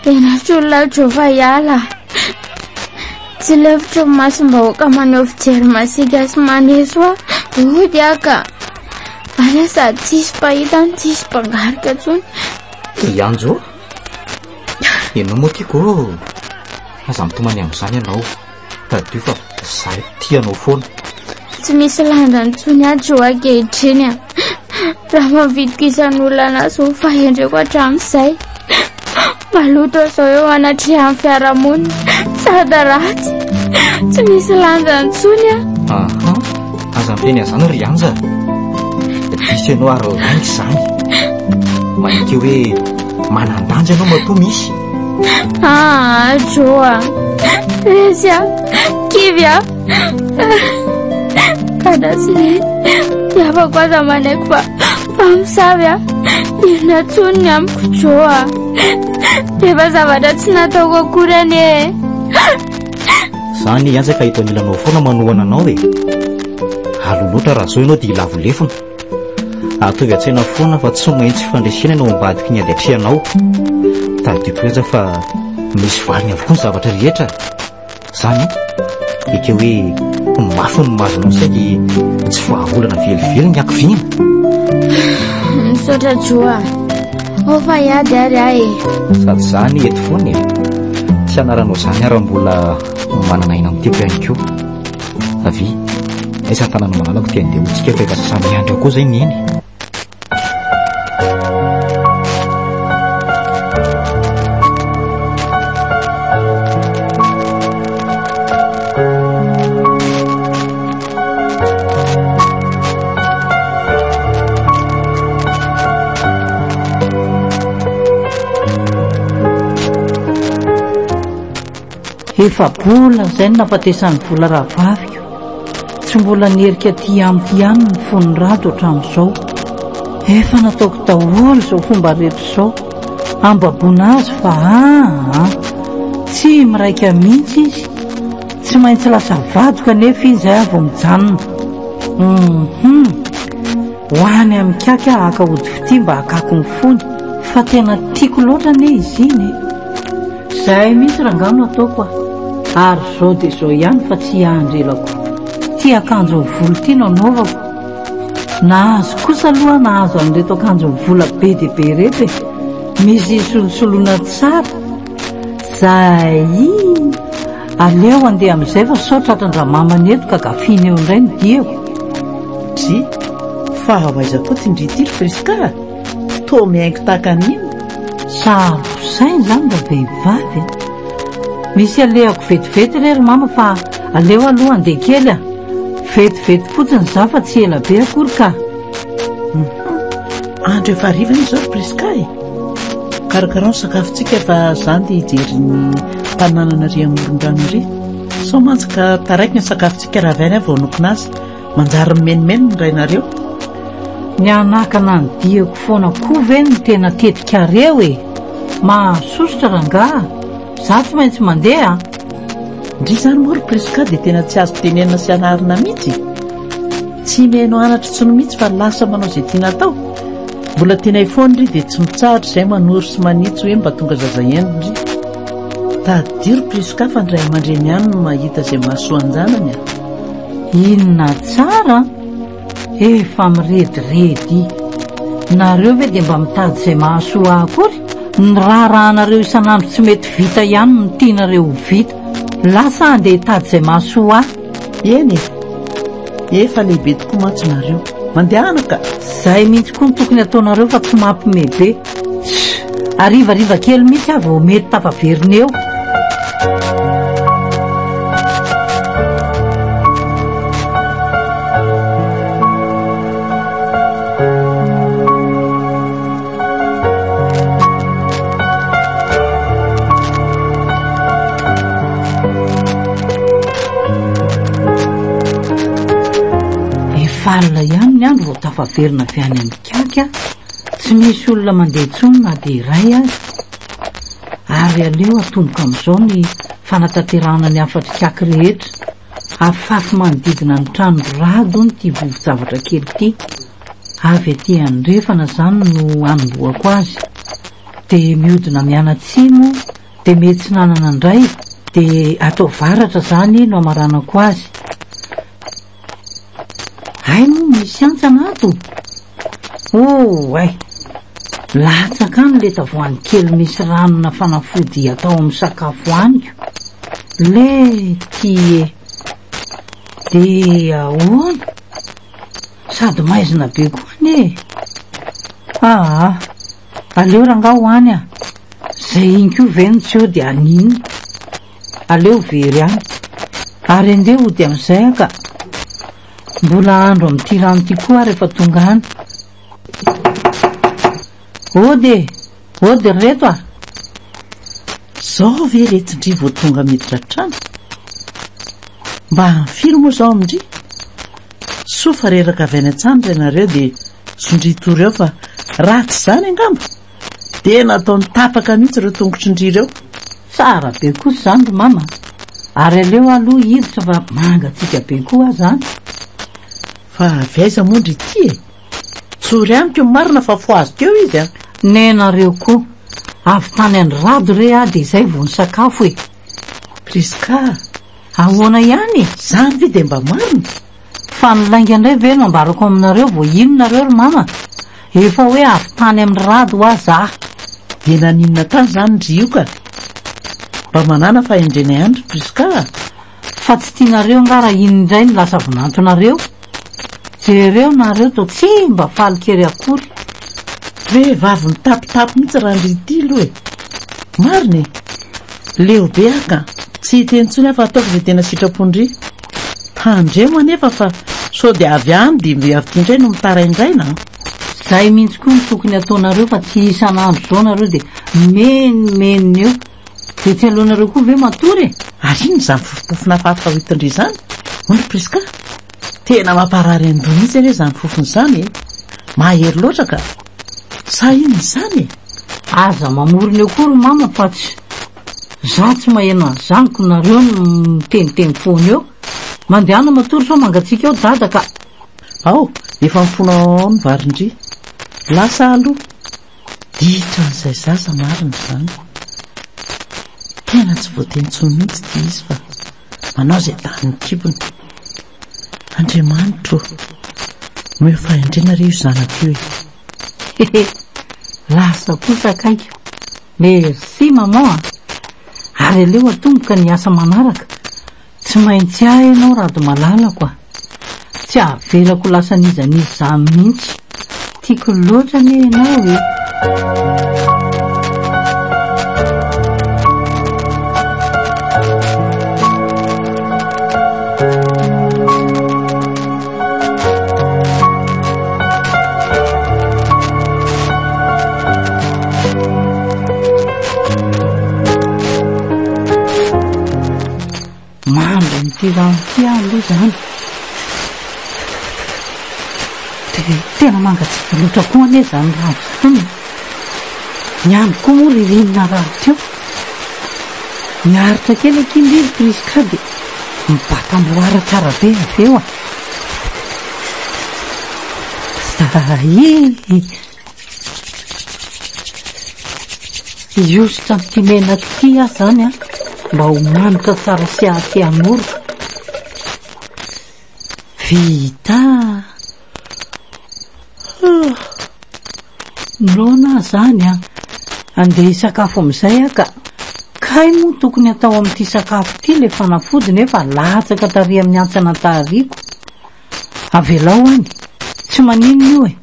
Menatra olona Jehovah hiala. Tsy lefitro ny masom-bahoaka maneho fijery masiaka sy maneso ahy. Hody aho ka. Any aho sady tsisy mpahita no tsisy mpangarika intsony. I Anjo, ianao moa tiako ô. Aza mitomany amin'izany ianao. Tadidio fa zahay tia anao foana. Tsy misy lanjany intsony aho Joe ankehitriny a. Raha mavitrika isan'olona anazy ho fahendreko hatramin'izay. Maloto aho izao eo anatrehan'ny fiarahamonina. Sady ratsy. Tsy misy lanjany intsony aho. Aha, aza miteny an'izany ry Anja. Diso ianao ary lainga izany. Maneke hoe manan-danja ianao matoa misy. Ah, Joe a. Resy aho. Kivy aho. Dada sy Neny, ny havako aza manaiky fa mpamosavy aho. Inona intsony ny amiko Joe a. Efa zavatra tsy nataoko akory anie e. Za anie Anja ka eto anilanao foana manohana anao e. Aloha loatra raha zao ianao dia hilavo lefona. Ataovy an-tsaina foana fa tsy maintsy fandresena no ambadiky ny ady atrehanao. Tadidio koa aza fa misy valiny avokoa ny zavatra rehetra. Zany an? Ekeo hoe mafy ny mahazo anao saingy tsy vahaolana velively ny hakiviana. Misaotra Jo a. Ao fa hiady ary aho e. Sady za anie eto foana e. Tsy anaranao izany aho raha mbola manana aina mitepo ihany koa. Avia, aiza ny tanàna malalako te handeha hotsika fa efa sasa-miandry ao koa izay neny. Efa-bolana izay no nahafatesan'i Vola rahavaviko. Tsy mbola nierika aty amiko ihany ny fon'i Rado hatramin'izao. Efa nataoko daholo izao fomba rehetra izao hambaboana azy fa aa tsy miraika mihitsy izy. Tsy maintsy lasa vadiko anefa izy izay aho vao mijanona. Hum Ho any amin'i Kaky aho haka ody fitia mba hakako ny fony fa tena tiako loatra anie izy iny e. Izay mihitsy rangaha no ataoko a! Ary izao dia izao ihany fa tsy hiandry ela koa. Ity akanjo volo ity no anaovako. Nahazo kosa aloha aho nahazo an'ireto akanjo vola be dia be ireto e! Misy solosoloina tsara. Zay! Aleo handeha amin'izay fa sao tratran-dramamany eto ka gafiny eo indray ny diako. Dry, fa ho aiza koa ty ndry ity ry Prisca a? Toa mihaingo tahaka ny inona? Saro saina izany ravehivavy a! Misy alehako vetivety re ry mama fa aleo aloha handeha kely a! Vetivety fotsiny izaho fa tsy ela be akory ka! Hum, andro efa hariva anie izao ry Prisca e! Karakarao ny sakafontsika fa za ndeha hijery ny tanànana ary amoron-drano ary. Sao mantsy ka taraiky ny sakafontsika raha avy any aho vao hanokina azy. Manjary mimenomenona ny rainareo. Ny hanakana ny diako foana koa ve no tena tetikareo e? Mahasosotra rangaha, za tsy maintsy mandeha a! Ndry izany moa ry Prisca dia tena tsy azo tenenina sy anarina mihitsy e! Tsy mihaino anatra intsony mihitsy fa lasa manao izay tiana atao. Mbola tianay foana ndry dia tsy mitsahatra izay manoro sy manitsy hoe mba tonga zaza hendry ndry. Tadidio ry Prisca fa ny ray aman-dreny ihany no mahita izay mahasoa an-janany a! Inona tsara an! Efa mirediredy. Nareo ve dia mba mitady izay mahasoa ahy akory? Ny raharahanareo isan'andro tsy mety vita ihany no tianareo ho vita. Lasa handeha hitady izay mahasoa ahy. Eny e! Efa lehibe tokoa mantsy nareo. Mandehana ka! Zay mihitsy koa no tokony ataonareo fa tsy mampime be. Tssy! Harivariva kely mihitsy aho vao mety tafaverina eo. Efa alina ihany ny andro vao tafaverina avy any amin'ny kaky aho. Tsy misy olona mandeha intsony na dia iray aza. Ary aleo atomboka amin'izao ny fanatanterahana ny hafatr'i kaky rehetra. Afafy manodidina ny tranon-dry Rado hono ity vovo-javatra kely ity. Avy aty andrefana izany no hanombohako azy. Dia mihodina mianatsimo, dia mietsinanana indray, dia ato avaratra izany no hamaranako azy. Hay moa misy hantsana ato? Oay! Latsaka any le tavoahangy kely misy ranona fanafody atao amin'ny sakafo haniko. Le ty e! Dia ahoana? Sady maizina be koa anie e! Aa! Aleo rangaha ho any a! Zay iny koa ve no tsy eo dia haninona? Aleo very any. Ary andeha hody amin'izay aho ka. Mbola hahandro amin'ity rano ity koa aho rehefa tonga any. Hody e! Hody ry reto a! Zao ve retsy ndry vao tonga miditra an-trano? Mba firy moa zao amin-dry? Soa fa reraka avy any an-tsaha ny rainareo dia sondria tory eo fa raha tsy izany angamba dia nataony tapaka mihitsy ireo tongotry ndry ireo. Tsara be kosa izany ry mama a! Ary aleo aloha hiditra fa mangatsiaka be koa aza an! Fa avy aiza moa ndry ity e? Tsory amiko ny marina fa fohazo teo izy a! Nenareo koa! Avy tany an-dRado re aho dia izay vao nisakafo e! Prisca! Ahoana ihany e? Zany ve dia mba marina? Fa ny lainga indray ve no ambarako aminareo vao ino nareo ry mama? Efa hoe avy tany amin'ny rado hoa za. Dia naninona tany zany ndry io ka? Mba manàna fahendrena ihany ry Prisca a! Fa tsy tianareo angaha raha iny indray no lasa vinantonareo? Jereo nareo toa tsy mba faly kely akory. Vehivavy mitapitapy mihitsy raha ndry ity aloha e! Marina e! Leo be aho ka! Tsy hiteny intsony aho fa ataoko izay tena sitrapon-dry. Tandremo anefa fa sao dia avy any dia avy aty indray no mitaraindraina an! Zay mihitsy koa no tokony ataonareo fa tsy isan'andro izao nareo dia menomenona eo. Dia tsy aleonareo koa ve matory e? Ary inona izany fofompofona hafahafa hoentin-dry izany? Hoy ry Prisca. Tena mamparary an-doha mihitsy anie izany fofona izany e! Mahery loatra ka! Sa inona izany e? Aza mamorona eo koa ry mama fa tsy za tsy maheno an'izany ko nareo no miteniteny foana eo. Mandehana matory sao mangatsiaka eo dada ka! Ao, efa mifona ao ny varin-dry. Lasa aloha. Ditra an'izay zaza marina izany. Tena tsy voateny intsony mihitsy ity izy fa manao izay danin'ny kibony. Andriamanitro ô, omeo fahendrena re io zanako io e. Hehe, lasa kosa akaiko. Merci maman a! Ary aleo atomboka ny asa manaraka. Tsy maintsy ahy ianao Rado malalako a! Tsy avelako ho lasa n'iza n'iza izany mihitsy. Tiako loatra anie ianao e! Mandry amin'ity rano ity aho aloha izany. Dia tena mangatsiaka loatra koa anie izany rano izany e. Ny andro koa moa ririnina rahateo. Miaritra kely akia ndry ry Prisca dia mibata amboara tsara be avy eo a. Zay e. Hihosotra amin'ity menaka ity aho izany an, mba ho manitra tsara sy haha-te hanoro. Vita! Noana aho izany an! Andeha hisakafo amin'izay aho ka. Kay moa tokony hatao amin'ity sakafo ity ilay fanafody nefa latsaka tary amin'ny hantsana an-tahariko. Avelao any! Tsy maninona io e!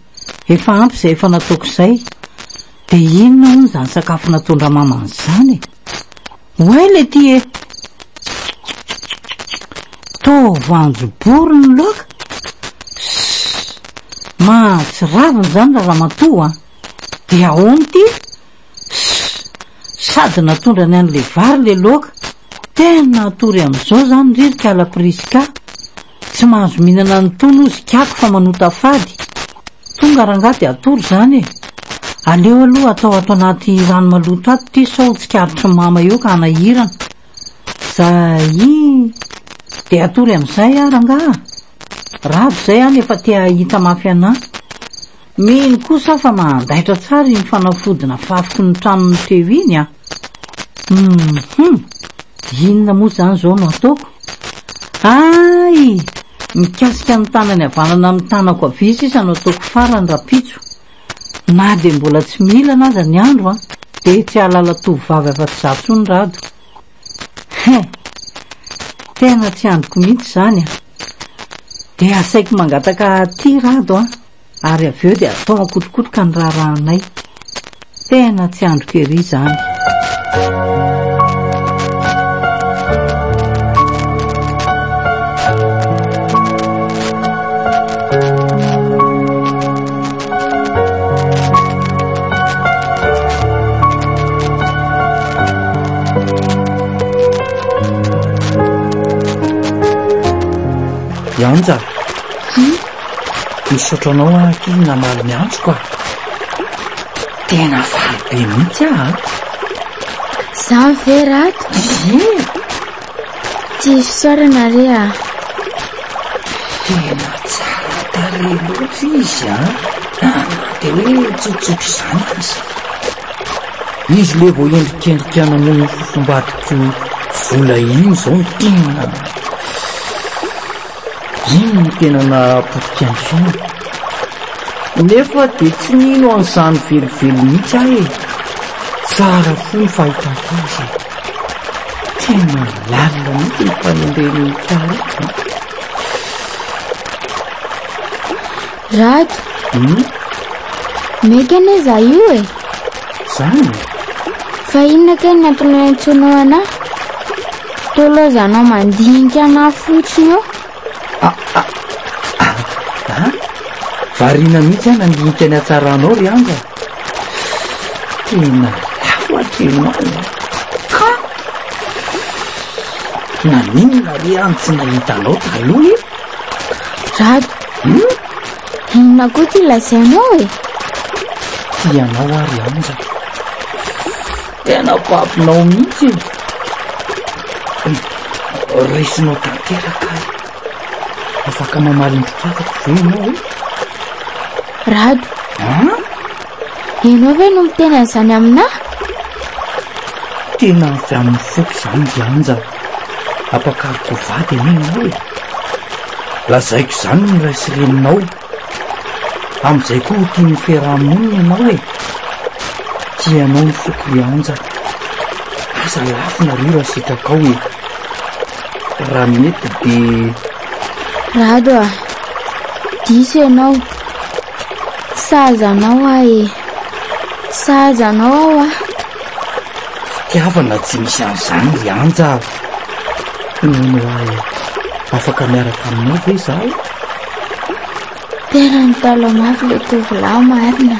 Efa ampy izay efa nataoko izay. Dia inona hono izany sakafo nataon-dramamany izany e? Oay le ty e! Toa voanjobory ny laoka? Sss! Mahatsiravina izany ra ramatoa a! Dia ahoana ity? Sss! Sady natondrany an'ilay vary ilay laoka. Tena hatory amin'izao izany ry ry kala Prisca. Tsy mahazo mihinana an'itony hozy ikaky fa manota fady. Tonga rangahy dia atoro izany e! Aleo aloha atao ato anaty rano maloto ato ity sao tsikaritry ny mama eo ka hanahirana. Zay! Dia atory amin'izay aho rangahy a! Rado izay any efa te hahita mafy anà. Mino kosa aho fa mandaitra tsara iny fanafody nafafiko ny tranony teo iny a! Hum! Inona moa izany izao no ataoko? Hay! Mikasika ny tanany havanana amin'ny tanako havia sisa no ataoko farany rahampitso. Na dia mbola tsy mihinana aza ny andro an, dia tsy hahalala tovovavy afa-tsy izaho intsony Rado. He! Tena tsy andriko mihitsy izany an! Dia asaiko mangataka aty Rado an! Ary avy eo dia atao ankotrokotroka ny raharahanay. Tena tsy andriko ery izany. Yanja. Misaotra anao aho akia namaly ny antsoko a! Tena faly be mihitsy aho a! Izany ve Rado? Ie! Tsy fisaorana re a! Tena tsara tarehy loatra izy a! Na dia hoe tsotsotra izany aza. Izy ilay vao endrikendrika namono ny fofombadiko. Vola iny izao no tena iny no tena nahapotika ny fiainako. Nefa dia tsy nino an'izany velively mihitsy aho e. Tsara fo ny fahitako azy e. Tena lalina mihitsy ny fanendren'i Kara. Rado. Hmm? Mety anie za io e. Zany? Fa inona kay ny antony niantsoanao anah? Toa laozanao mandinika anah fotsiny eo. Ah, ah, ah, ah. Variana mihitsy aho nandinika ny hatsaranao ry Anja. Tena lafo hatrenao. Ka! Naninona re aho no tsy nahita anao taloha e? Rado. Hmm? Inona koa ty lazainao e? Tia anao aho ry Anja. Tena babonao mihitsy e. Resinao tanteraka aho. Afaka mamaly ny fitiavako ve ianao e? Rado. An? Ianao ve no miteny an'izany aminà? Tena avy amin'ny foko izany ry Anja. Ampakariko ho vady anie ianao e. Lazaiko izany ny ray sy reninao. Amin'izay koa ho tian'ny fiaraha-monina ianao e. Tia anao ny foko ry Anja. Aza lafina ry raha sitrakao e. Raha mety dia... Rado a! Diso ianao. Tsy sahaza anao aho e. Tsy sahaza anao aho a. Fitiavana tsy misy an'izany ry Anja a. Mino ahy, afaka miaraka aminao ve izaho? Tena nitalaho mafy ilay tovolahy marina.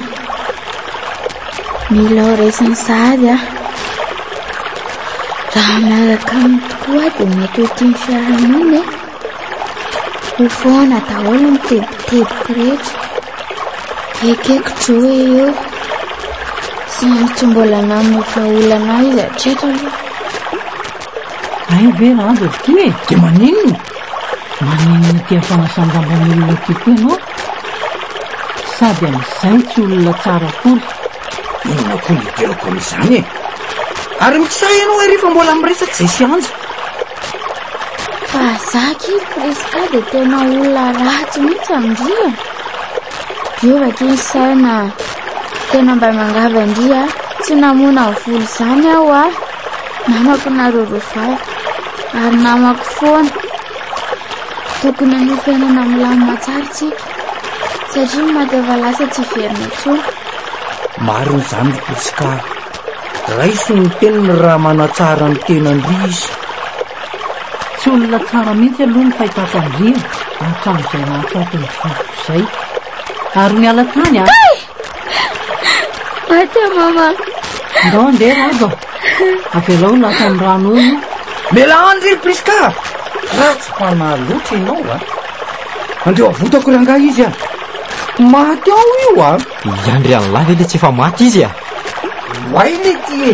Mila ho raisiny sahady aho. Raha miaraka aminy tokoa aho dia mety ho tian'ny fiarahamonina e. Ho foana daholo ny tebitebiko rehetra. Ekeko Joe io. Saingy tsy mbola nanome vahaolana ahy izy hatreto aloha. Hay ve Rado ity e? Dia maninona? Maninona ity fanasan-damban'olona ity koa ianao? Sady amin'izay tsy olona tsara akory. Inona koa ny idirako amin'izany e? Ary mikisaha ianao ery fa mbola miresaka izay sy Anja. Fa za akia ry Prisca dia tena olona ratsy mihitsy amin-dry e. Diova akia ny saina. Tena mba miangavy an-dry a. Tsy namono ny vola izany aho a. Namako nareo roa vavy. Ary namako foana. Tokony hanao fiainana milamina tsara tsika. Satria ny maty efa lasa tsy hiverina intsony. Marina izany ry Prisca. Raiso ny teniny raha manatsara ny tenan-dry izy. Tsy olona tsara mihitsy aloha ny fahitako an-dry e, hatramin'izay nahafaty ny vadiko izay. Ary miala tany a! Kay! Maty aho mama. Ndao andeha Rado a! Avelao ho lasan'ny rano eo io. Mialà any ry Prisca! Ratsy fanahy loatra ianao a! Andeha avotako rangahy izy a! Maty ao io a! I Andry an'lah ve le tsy efa maty izy a? Oay le ty e!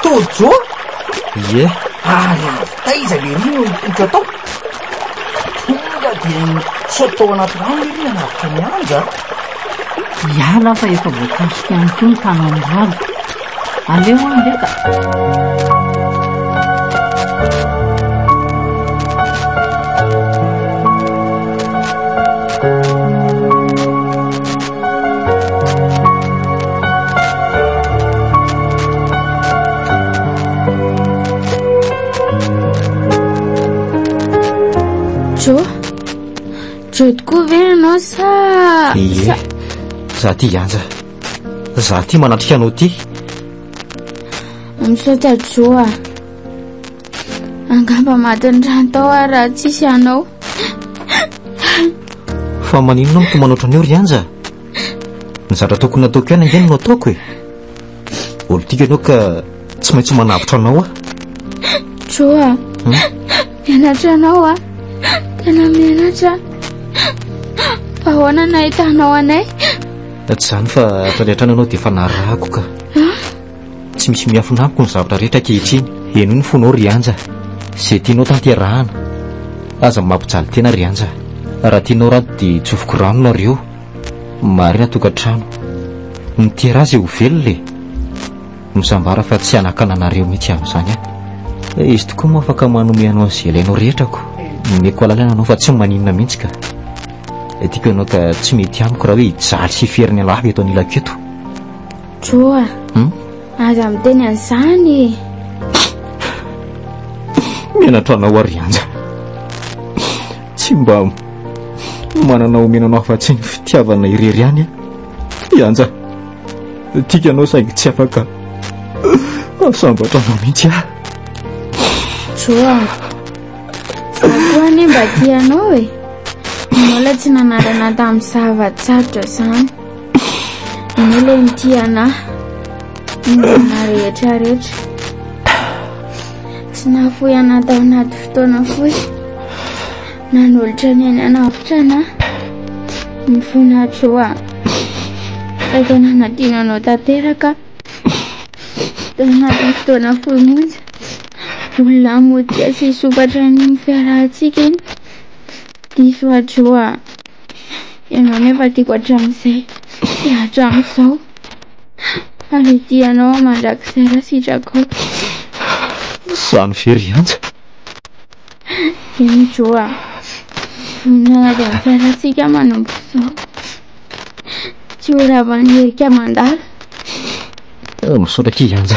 Tojo? Ie. Ary avy taiza le ry no nipoitra tao? Tonga dia nisaoty tao anaty rano le ry nanavotra an'i Anja a! Hiala aho fa efa voakasika ihany koa ny tanan'i Rado. Aleo aho andeha ka. Jo, Jo tokoa ve ianao sa... Ie, za ty Anja. Za ty manatrika anao ty. Misaotra Jo a. Angamba matin'ny rano tao aho raha tsisy anao. Fa maninona no tomany ohatran'io ry Anja? Ny zavatra tokony nataoko ihany ange no nataoko e. Olo-tiako ianao ka tsy maintsy manavotra anao aho. Jo a, mianatra anao aho. Tena mianatra. Fa ahoana no ahitanao anay? Tsy izany fa hatrany hatrany ianao dia efa narahako ka. Tsy misy miafina amiko ny zavatra rehetra ankehitriny. Henoy ny fonao ry Anja. Izay tianao tanterahana. Aza mampijaly tena ry Anja. Raha tianao rado dia tsofiko rano nareo. Marina tokantrano. Miteraha izay ho velona e. Misambara fa tsy hanakana anareo mihitsy amin'izany aho. Izy tokoa moa afaka manome anao an'izay ilainao rehetra ko. Omeko alalana anao fa tsy maninona mihitsy ka. Tiako ianao ka tsy mety amiko raha hoe hijaly sy hiferina lava eto anilako eto. Joe a! Hmm? Aza miteny an'izany e! Menatra anao ary Anja. Tsy mba manana omena anao afa-tsy ny fitiavana irery ihany aho. I Anja, tiako ianao saingy tsy afaka sambatra anao mihitsy aho. Joe a! Za koa anie mba tia anao e! Mbola tsy nanandrana tamin'ny zava-tsarotra izany. Ianao ilay nitia anah. Ny olona rehetra rehetra. Tsy nahafoy anah tao anaty fotoana fohy. Nanolotra ny ainy hanavotra anah. Mifona Joe a. Saika nanadino anao tanteraka aho. Tao anatin'ny fotoana fohy monja. Olona hamotika sy hisokatra ny fiarahantsika iny. Diso aho Joe a. Ianao nefa tiako hatramin'izay sy hatramin'izao. Ary hitia anao aho mandrakizay raha sitrakao. Izany ve ry Anja? Eny Joe a. Vonona hiady amin'ny fiainantsika manomboka izao. Tsy ho ravan'ny herika mandalo. Misaotra akia Anja.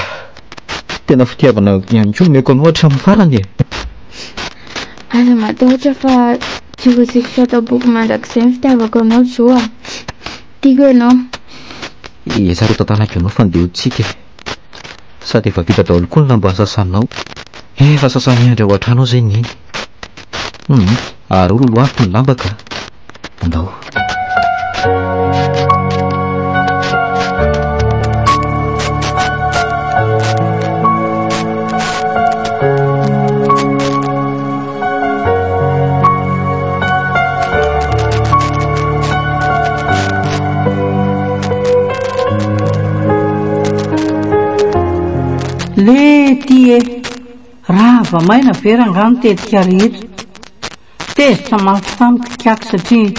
Tena fitiavana ihany koa nomeko anao hatramin'ny farany e. Aza matahotra fa tsy ho zikitra ato am-poko mandrakizay ny fitiavako anao Joe a. Tiako ianao. Ee, tsara ho tantanako ianao fa ndeha hoditsiaka e. Sady efa vita daholo koa ny lamba sasanao. Efa sasa-miandry ao an-trano ao izay neny. Hum, ary ho lolohaviko ny lamba ka. Andao. Lety e! Rava maina ve rangaha ny tetika rehetra? Tezitra mafy tamiko ikaky satria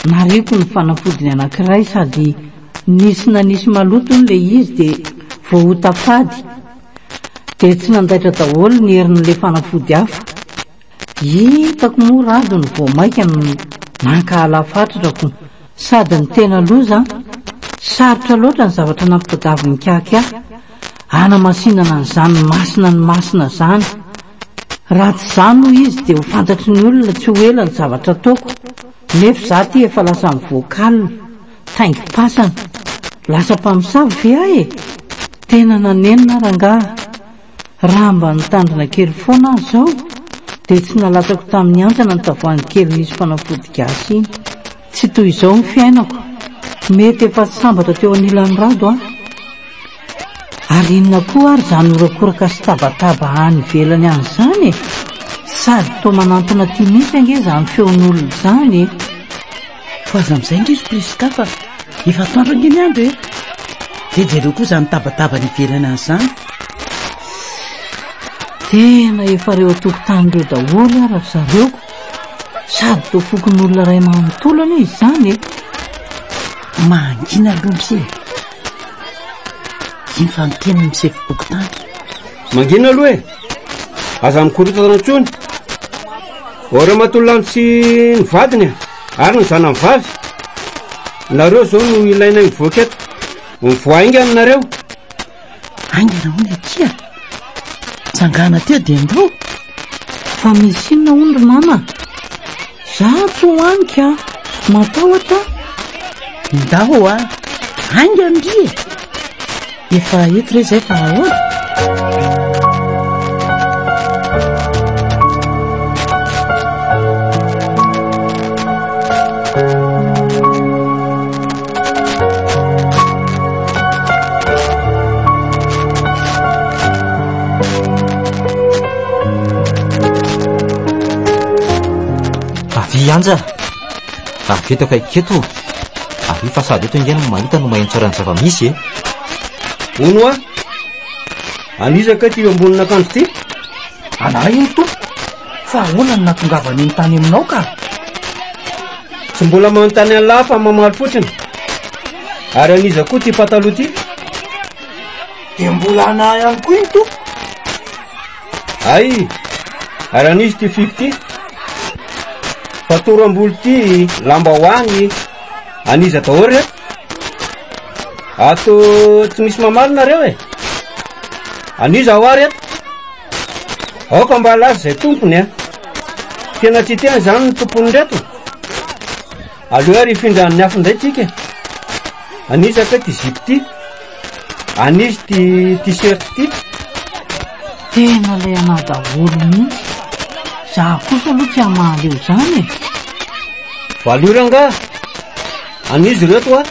nariako ny fanafodiny anankiray sady nisy nanisy maloto hono ilay izy dia voaota fady dia tsy nandaitra daholo ny herin'ilay fanafody hafa. Hitako moa Rado no vao maika nankahala fatratra ko sady ny tena loza an! Sarotra loatra ny zavatra nampitadiavin'i Ikaky ahy hanamasinana an'izany masina ny masina izany. Raha tsy izany hoy izy dia ho fantatry ny olona tsy ho ela ny zavatra ataoko nefa izaho ity efa lasa mivoaka alina, taingim-pasana. Lasa mpamosavy ve aho e? Tena nanenina aho rangaha. Raha mba nitandrina kely foana aho izao dia tsy nalatsako tamin'ny hantsana ny tavoahangy kely nisy fanafody gasy iny. Tsy toy izao ny fiainako. Mety efa tsy sambatra teo anilan'i Rado aho. Ary inona koa ary izany horakoraka sy tabataba any ivelany any izany e? Sady toa manantona aty mihitsy ange izany feon'olona izany e! Fa aza amin'izay ndry ry Prisca fa efa atoandro ange ny andro e! Dia jereo koa izany tabataba any ivelany any izany. Tena efa ireo an-tokotany ireo daholo ara ry zareo ko! Sady toa fokonolona iray manontolo anie izany e! Mangina aloha ndry e! Iny fa miteny ny sefom-pokontany. Mangina aloha e! Aza mikorontana intsony. O Ramatoa Lanto sy ny vadiny ary ny zanany vavy, nareo izao no ilainay mivoaka eto. Mivoaha haingana nareo. Haingana hono akia. Tsangana teo dia ndao. Fa misy inona hono ry mama? Za tsy ho any ka. Matahotra aho. Ndao a. Haingana ndry e. Efa eto re zay fa ahoana? Avia Anja! Avia eto akaiky eto! Avia fa sady eto ange no mahita no maheno tsara ny zava-misy e! Hono hoa! An'iza kay ity ambonin'akanjo ity? Anà iny tompoko! Fa ahoana no nahatongavan'iny tany aminao ka? Tsy mbola manontany an'lah fa mamaly fotsiny. Ary an'iza koa ity pataloha ity? Dia mbola anà ihany koa iny tompoko. Ay! Ary an'iza ity figo ity? Fatoram-bolo ity, lambahoany, an'iza daholo ireto? Ato tsy misy mamaly nareo e? An'iza hoa reto? Aoka mba halaza izay tompony a! Tena tsy tena izany ny tompon'ireto? Aleo ary hifindra amin'ny afo indray tsika e! An'iza kay ty zipo ty? An'iza ty t-shirt ty? Tena ilay anah daholo mihitsy. Za kosa aloha tsy hamaly eo izany e. Valio rangaha. An'iza ireto hoa?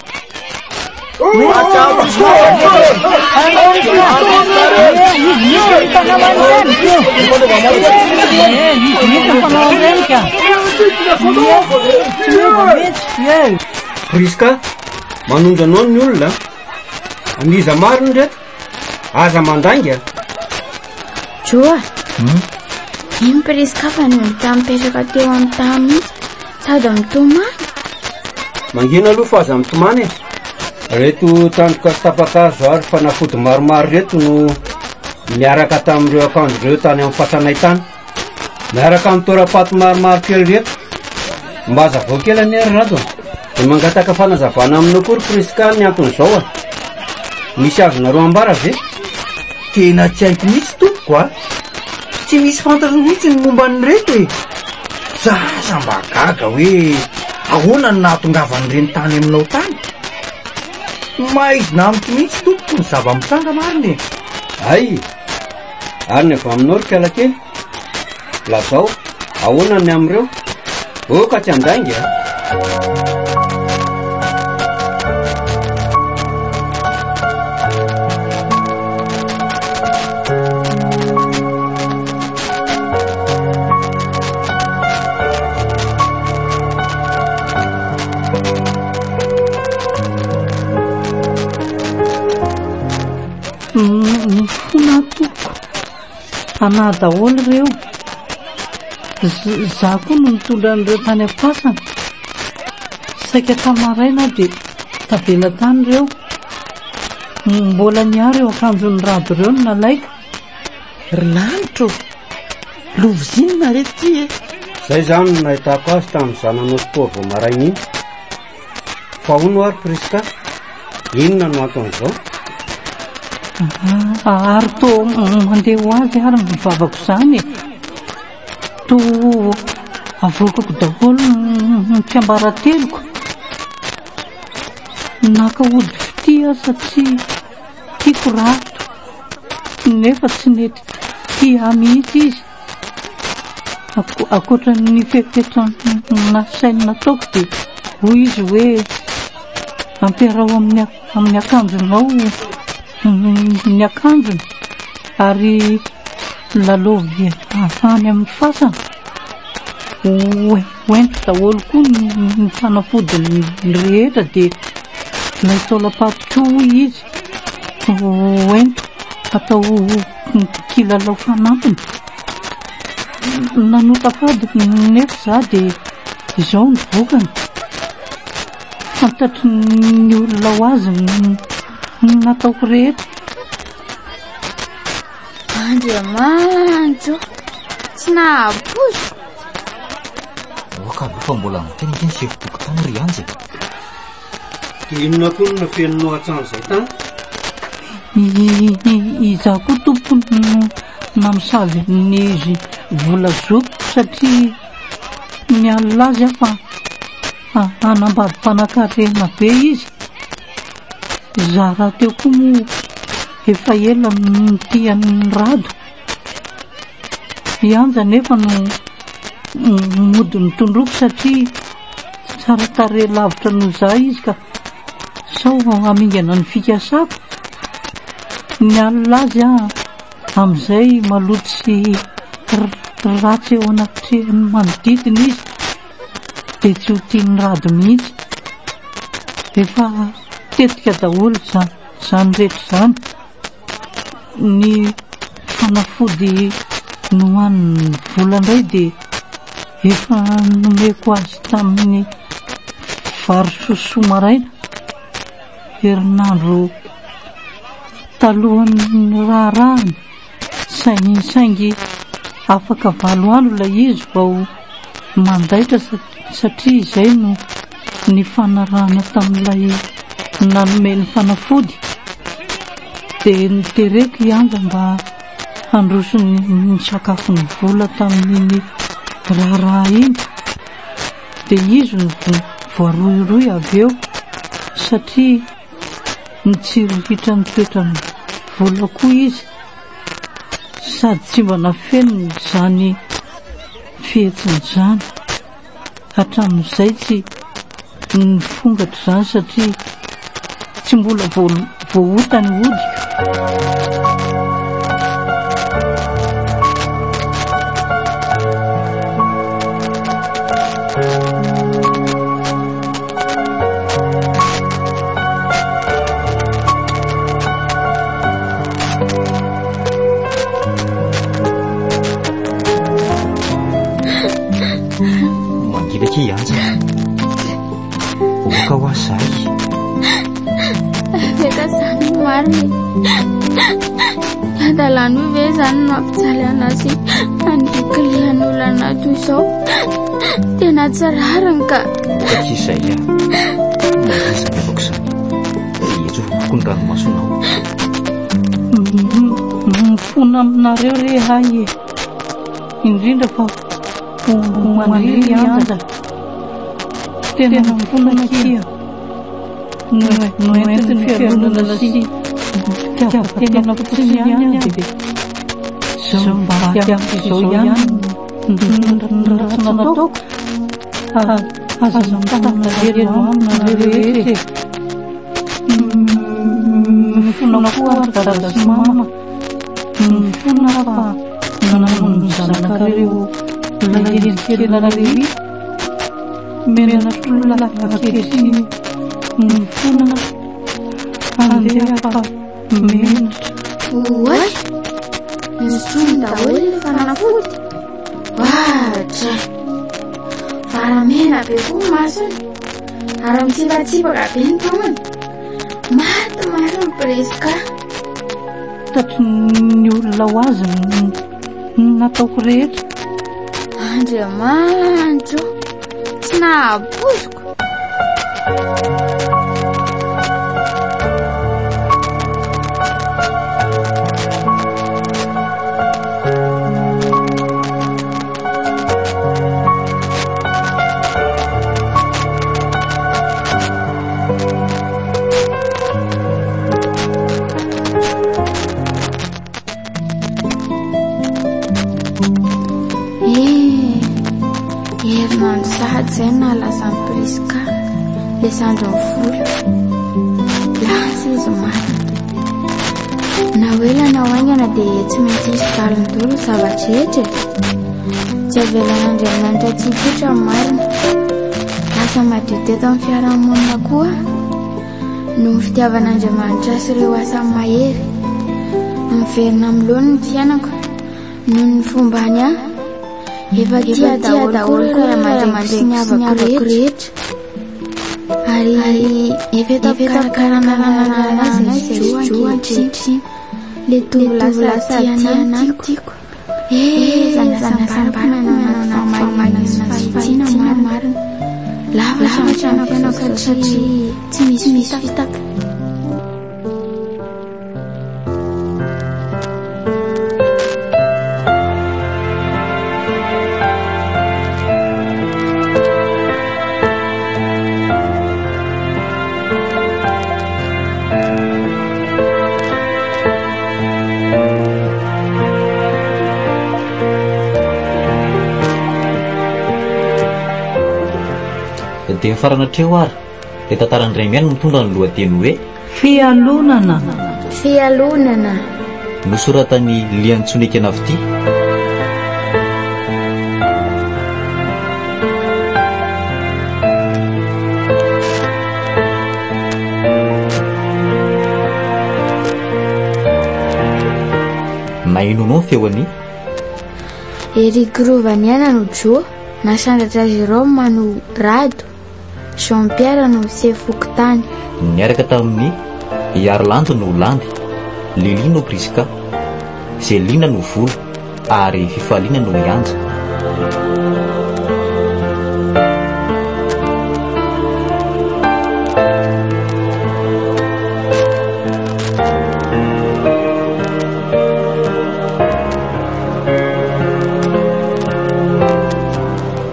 Prisca, manonja anao ny olona. An'iza marina ireto? Aza mandainga. Joa, hmm? iny Prisca fa nony mipetraka teo amin'ny tany mihitsy sady mitomany. Mangina aloha fa aza mitomany e. Reto tandroka sy tapa-kazo ary fanafody maromaro reto no niaraka tamin'ireo akanjo ireo tany amin'ny fasanay tany. Miaraka amin'ny tora-paty maromaro kely reto. Mba hazavao kely anie ry Rado a. Dia mangataka fanazavana aminao koa ry Prisca ny anton'izao a. Misy azonareo ambara ve? Tena tsy haiko mihitsy tompoko a. Tsy misy fantatro mihitsy ny momba an'ireto e. Za aza mba gaga hoe ahoana no nahatongavan'ireny tany aminao tany. Maizina amiko mihitsy tompoko ny zava-mitranga marina e. Hay! Ary ny avy aminao ry kalakely? Lazao, ahoana ny amin'ireo? Oka tsy handainga a! Mifona tompoko. Anah daholo ireo. Za koa no nitondra an'ireo tany am-pasana. Saika tamin'ny maraina aho dia tavela tany ireo. Mbola niaro eo akanjon'ny rado ireo no nalaiko. Ry lanitro ô! Lovozinina re ty e! Zay zany no nahitako azy tamin'izaho nanao sport vao maraina iny. Fa hono ary Prisca, inona no anton'izao? Ary toa mandeha ho azy ary ny vavako izany e. Toa avoakako daholo ny tsiambarateloko. Naka ody fitia aho satria tiako Rado, nefa tsy nety tia ahy mihitsy izy. Ankoatra ny fepetra nasainy nataoko dia hoy izy hoe ampiaraho amin'ny amin'ny akanjonao ny akanjony ary lalaovy any amin'ny fasana. Hoento daholo koa ny fanafodiny rehetra dia ilay taolam-paty koa hoy izy hoento atao kilalao fanampiny. Nanota fady nefa za dia izao ny vokany. Fantatry ny olona ho azy ny nataoko rehetra. Andriamanitro, tsy nahapoiziko. Aoka aloha fa mbola miteny ange ny sefo fokontany ry Anjy e. Dia inona koa no nafeninao hatramin'izay tany? Izaho koa tompoko no namosavy an'izy vola zokiko satria nialona azy aho fa hanambady mpanankarena be izy. Izaho rahateo koa moa efa ela no nitia an'i Rado. I Anja anefa no mody notondroiko satria tsara tarehy lavitra noho izaho izy ka sao hamingana ny fikasako. Nialona azy aho amin'izay maloto sy ratsy eo anatrehan'ny manodidina izy dia tsy ho tian'i Rado mihitsy. Efa tetika daholo izany izany rehetra izany. Ny fanafody nohanin'ny vola indray dia efa nomeko azy tamin'ny vary sosoa maraina, herinandro talohan'ny raharahany, saingy. Afaka valo andro ilay izy vao mandaitra satria izay no nifanarahana tamin'ilay nanome ny fanafody. Dia notereko i Anja mba handroso ny sakafon'ny vola tamin'iny raharaha iny. Dia izy no voarohirohy avy eo satria nitsiriritra ny toetran'ny vola koa izy. Sady tsy mba nafeniny izany fihetsiny izany. Hatramin'izay tsy nifongatra izany satria tsy mbola voaota ny hodiko. Mangina akia i Anja. Oka ho ahy zahay. Veta zany no marina e. Hadalana io ve zany no mampijaly anah sy handrikilian'olona anah toy izao? Tena tsy rariny ka. Oka akia izay a. Mangina izany ataoko izany. Etsofoko ny ranomasonao. Mifona aminareo re hay e. Indrindra fa ho an-dry ry Anja. Tena mifona akia. Noentin'ny fialonana sy fitiavan-tena fotsiny ihany aho dia izao mivadika amiko izao ihany ny ratsy nataoko. Aza mitana alahelo aminy nareo rehetra e. Mifona koa ary dada sy mama. Mifona aho fa namono ny zanakareo lahikelinareo iny. Menatr'olona ankehitriny mifona andeha fa menatra. Oay! Nosotroiny daholo ilay fanafody. Oadray! Varamena be koa ny masony ary mitsipatsipaka be ny tongony. Maty marina ny Prisca. Tatry ny olona ho azy ny nataoko rehetra. Andriamanitro, tsy nahabozoko. Eh, herinandro sahady izay no nahalaza an'i Prisca, ilay zandrin'i Vola. Lasa izy marina. Na ho ela na ho haingana dia tsy maintsy hisy valiny daholo ny zava-drehetra e. Tsy avelan'Andriamanitra tsy hipoitra ny marina. Lasa madio teto amin'ny fiarahamonina koa aho. Noho ny fitiavan'Andriamanitra sy ireo asany mahery. Miverina amin'ny laoniny ny fiainako. Noho ny fombany ahy. Efa tia daholo koa ray aman-dreniko sy ny havako rehetra. Ary efa eto am-pikarakarana anazy izy roa ankehitriny. Ilay tovolahy sady tia anah no tiako. Eh, izany hasambarako manana fahamarinana sy fahitsiana marina. Lafatra ny fiainako satria tsy misy fitaka. Dia mifarana hatreo ary ilay tantaran'i Raimiaina mitondra ny lohateny hoe Fialonana. Fialonana. Nosoratan'i Liantsoa Fitia. Nahenoanao ny feon'i. Eric Rovaniaina no Joe, Nasandratra Jérôme no Rado, Jean Pierre no sefo fokontany. Niaraka tamin'i Iarilanto no Landy, Lily no Prisca, Zelina no Vola. ary fifaliana no mianja.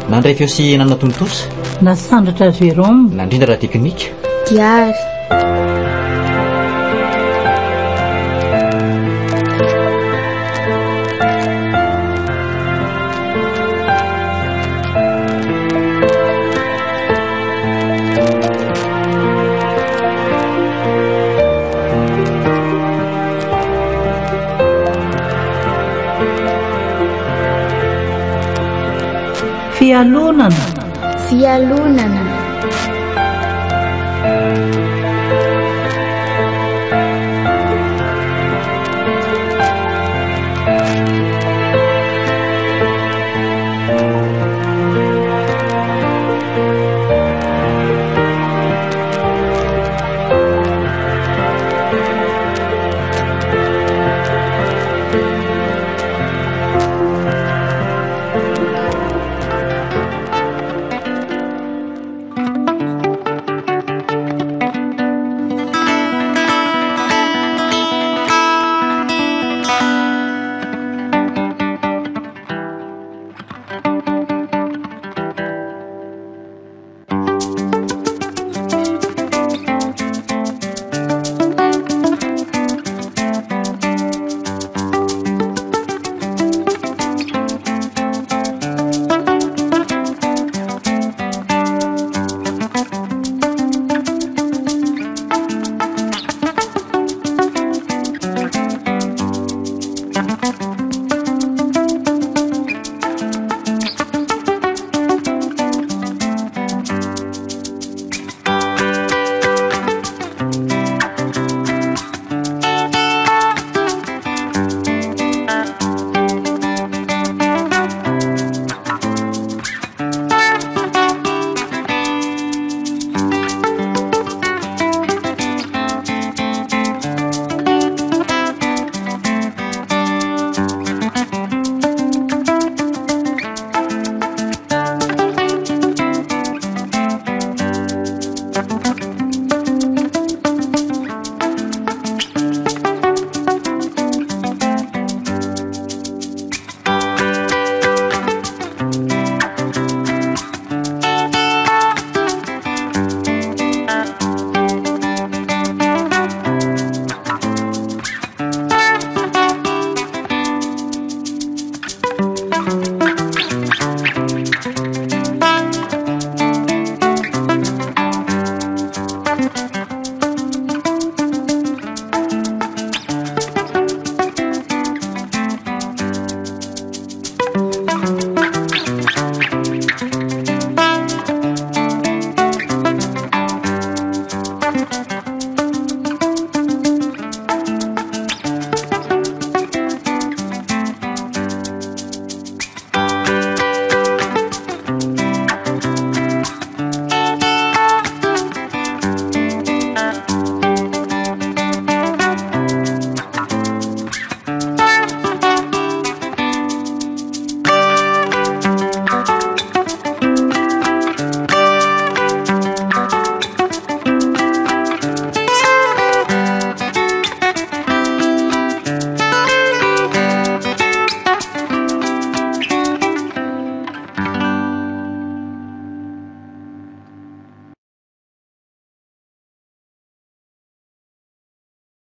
Nandray feo sy nanatontosa. Nasandratra Jérôme. Nandrindra ara-teknika. Diary. Fialonana. Fialonana.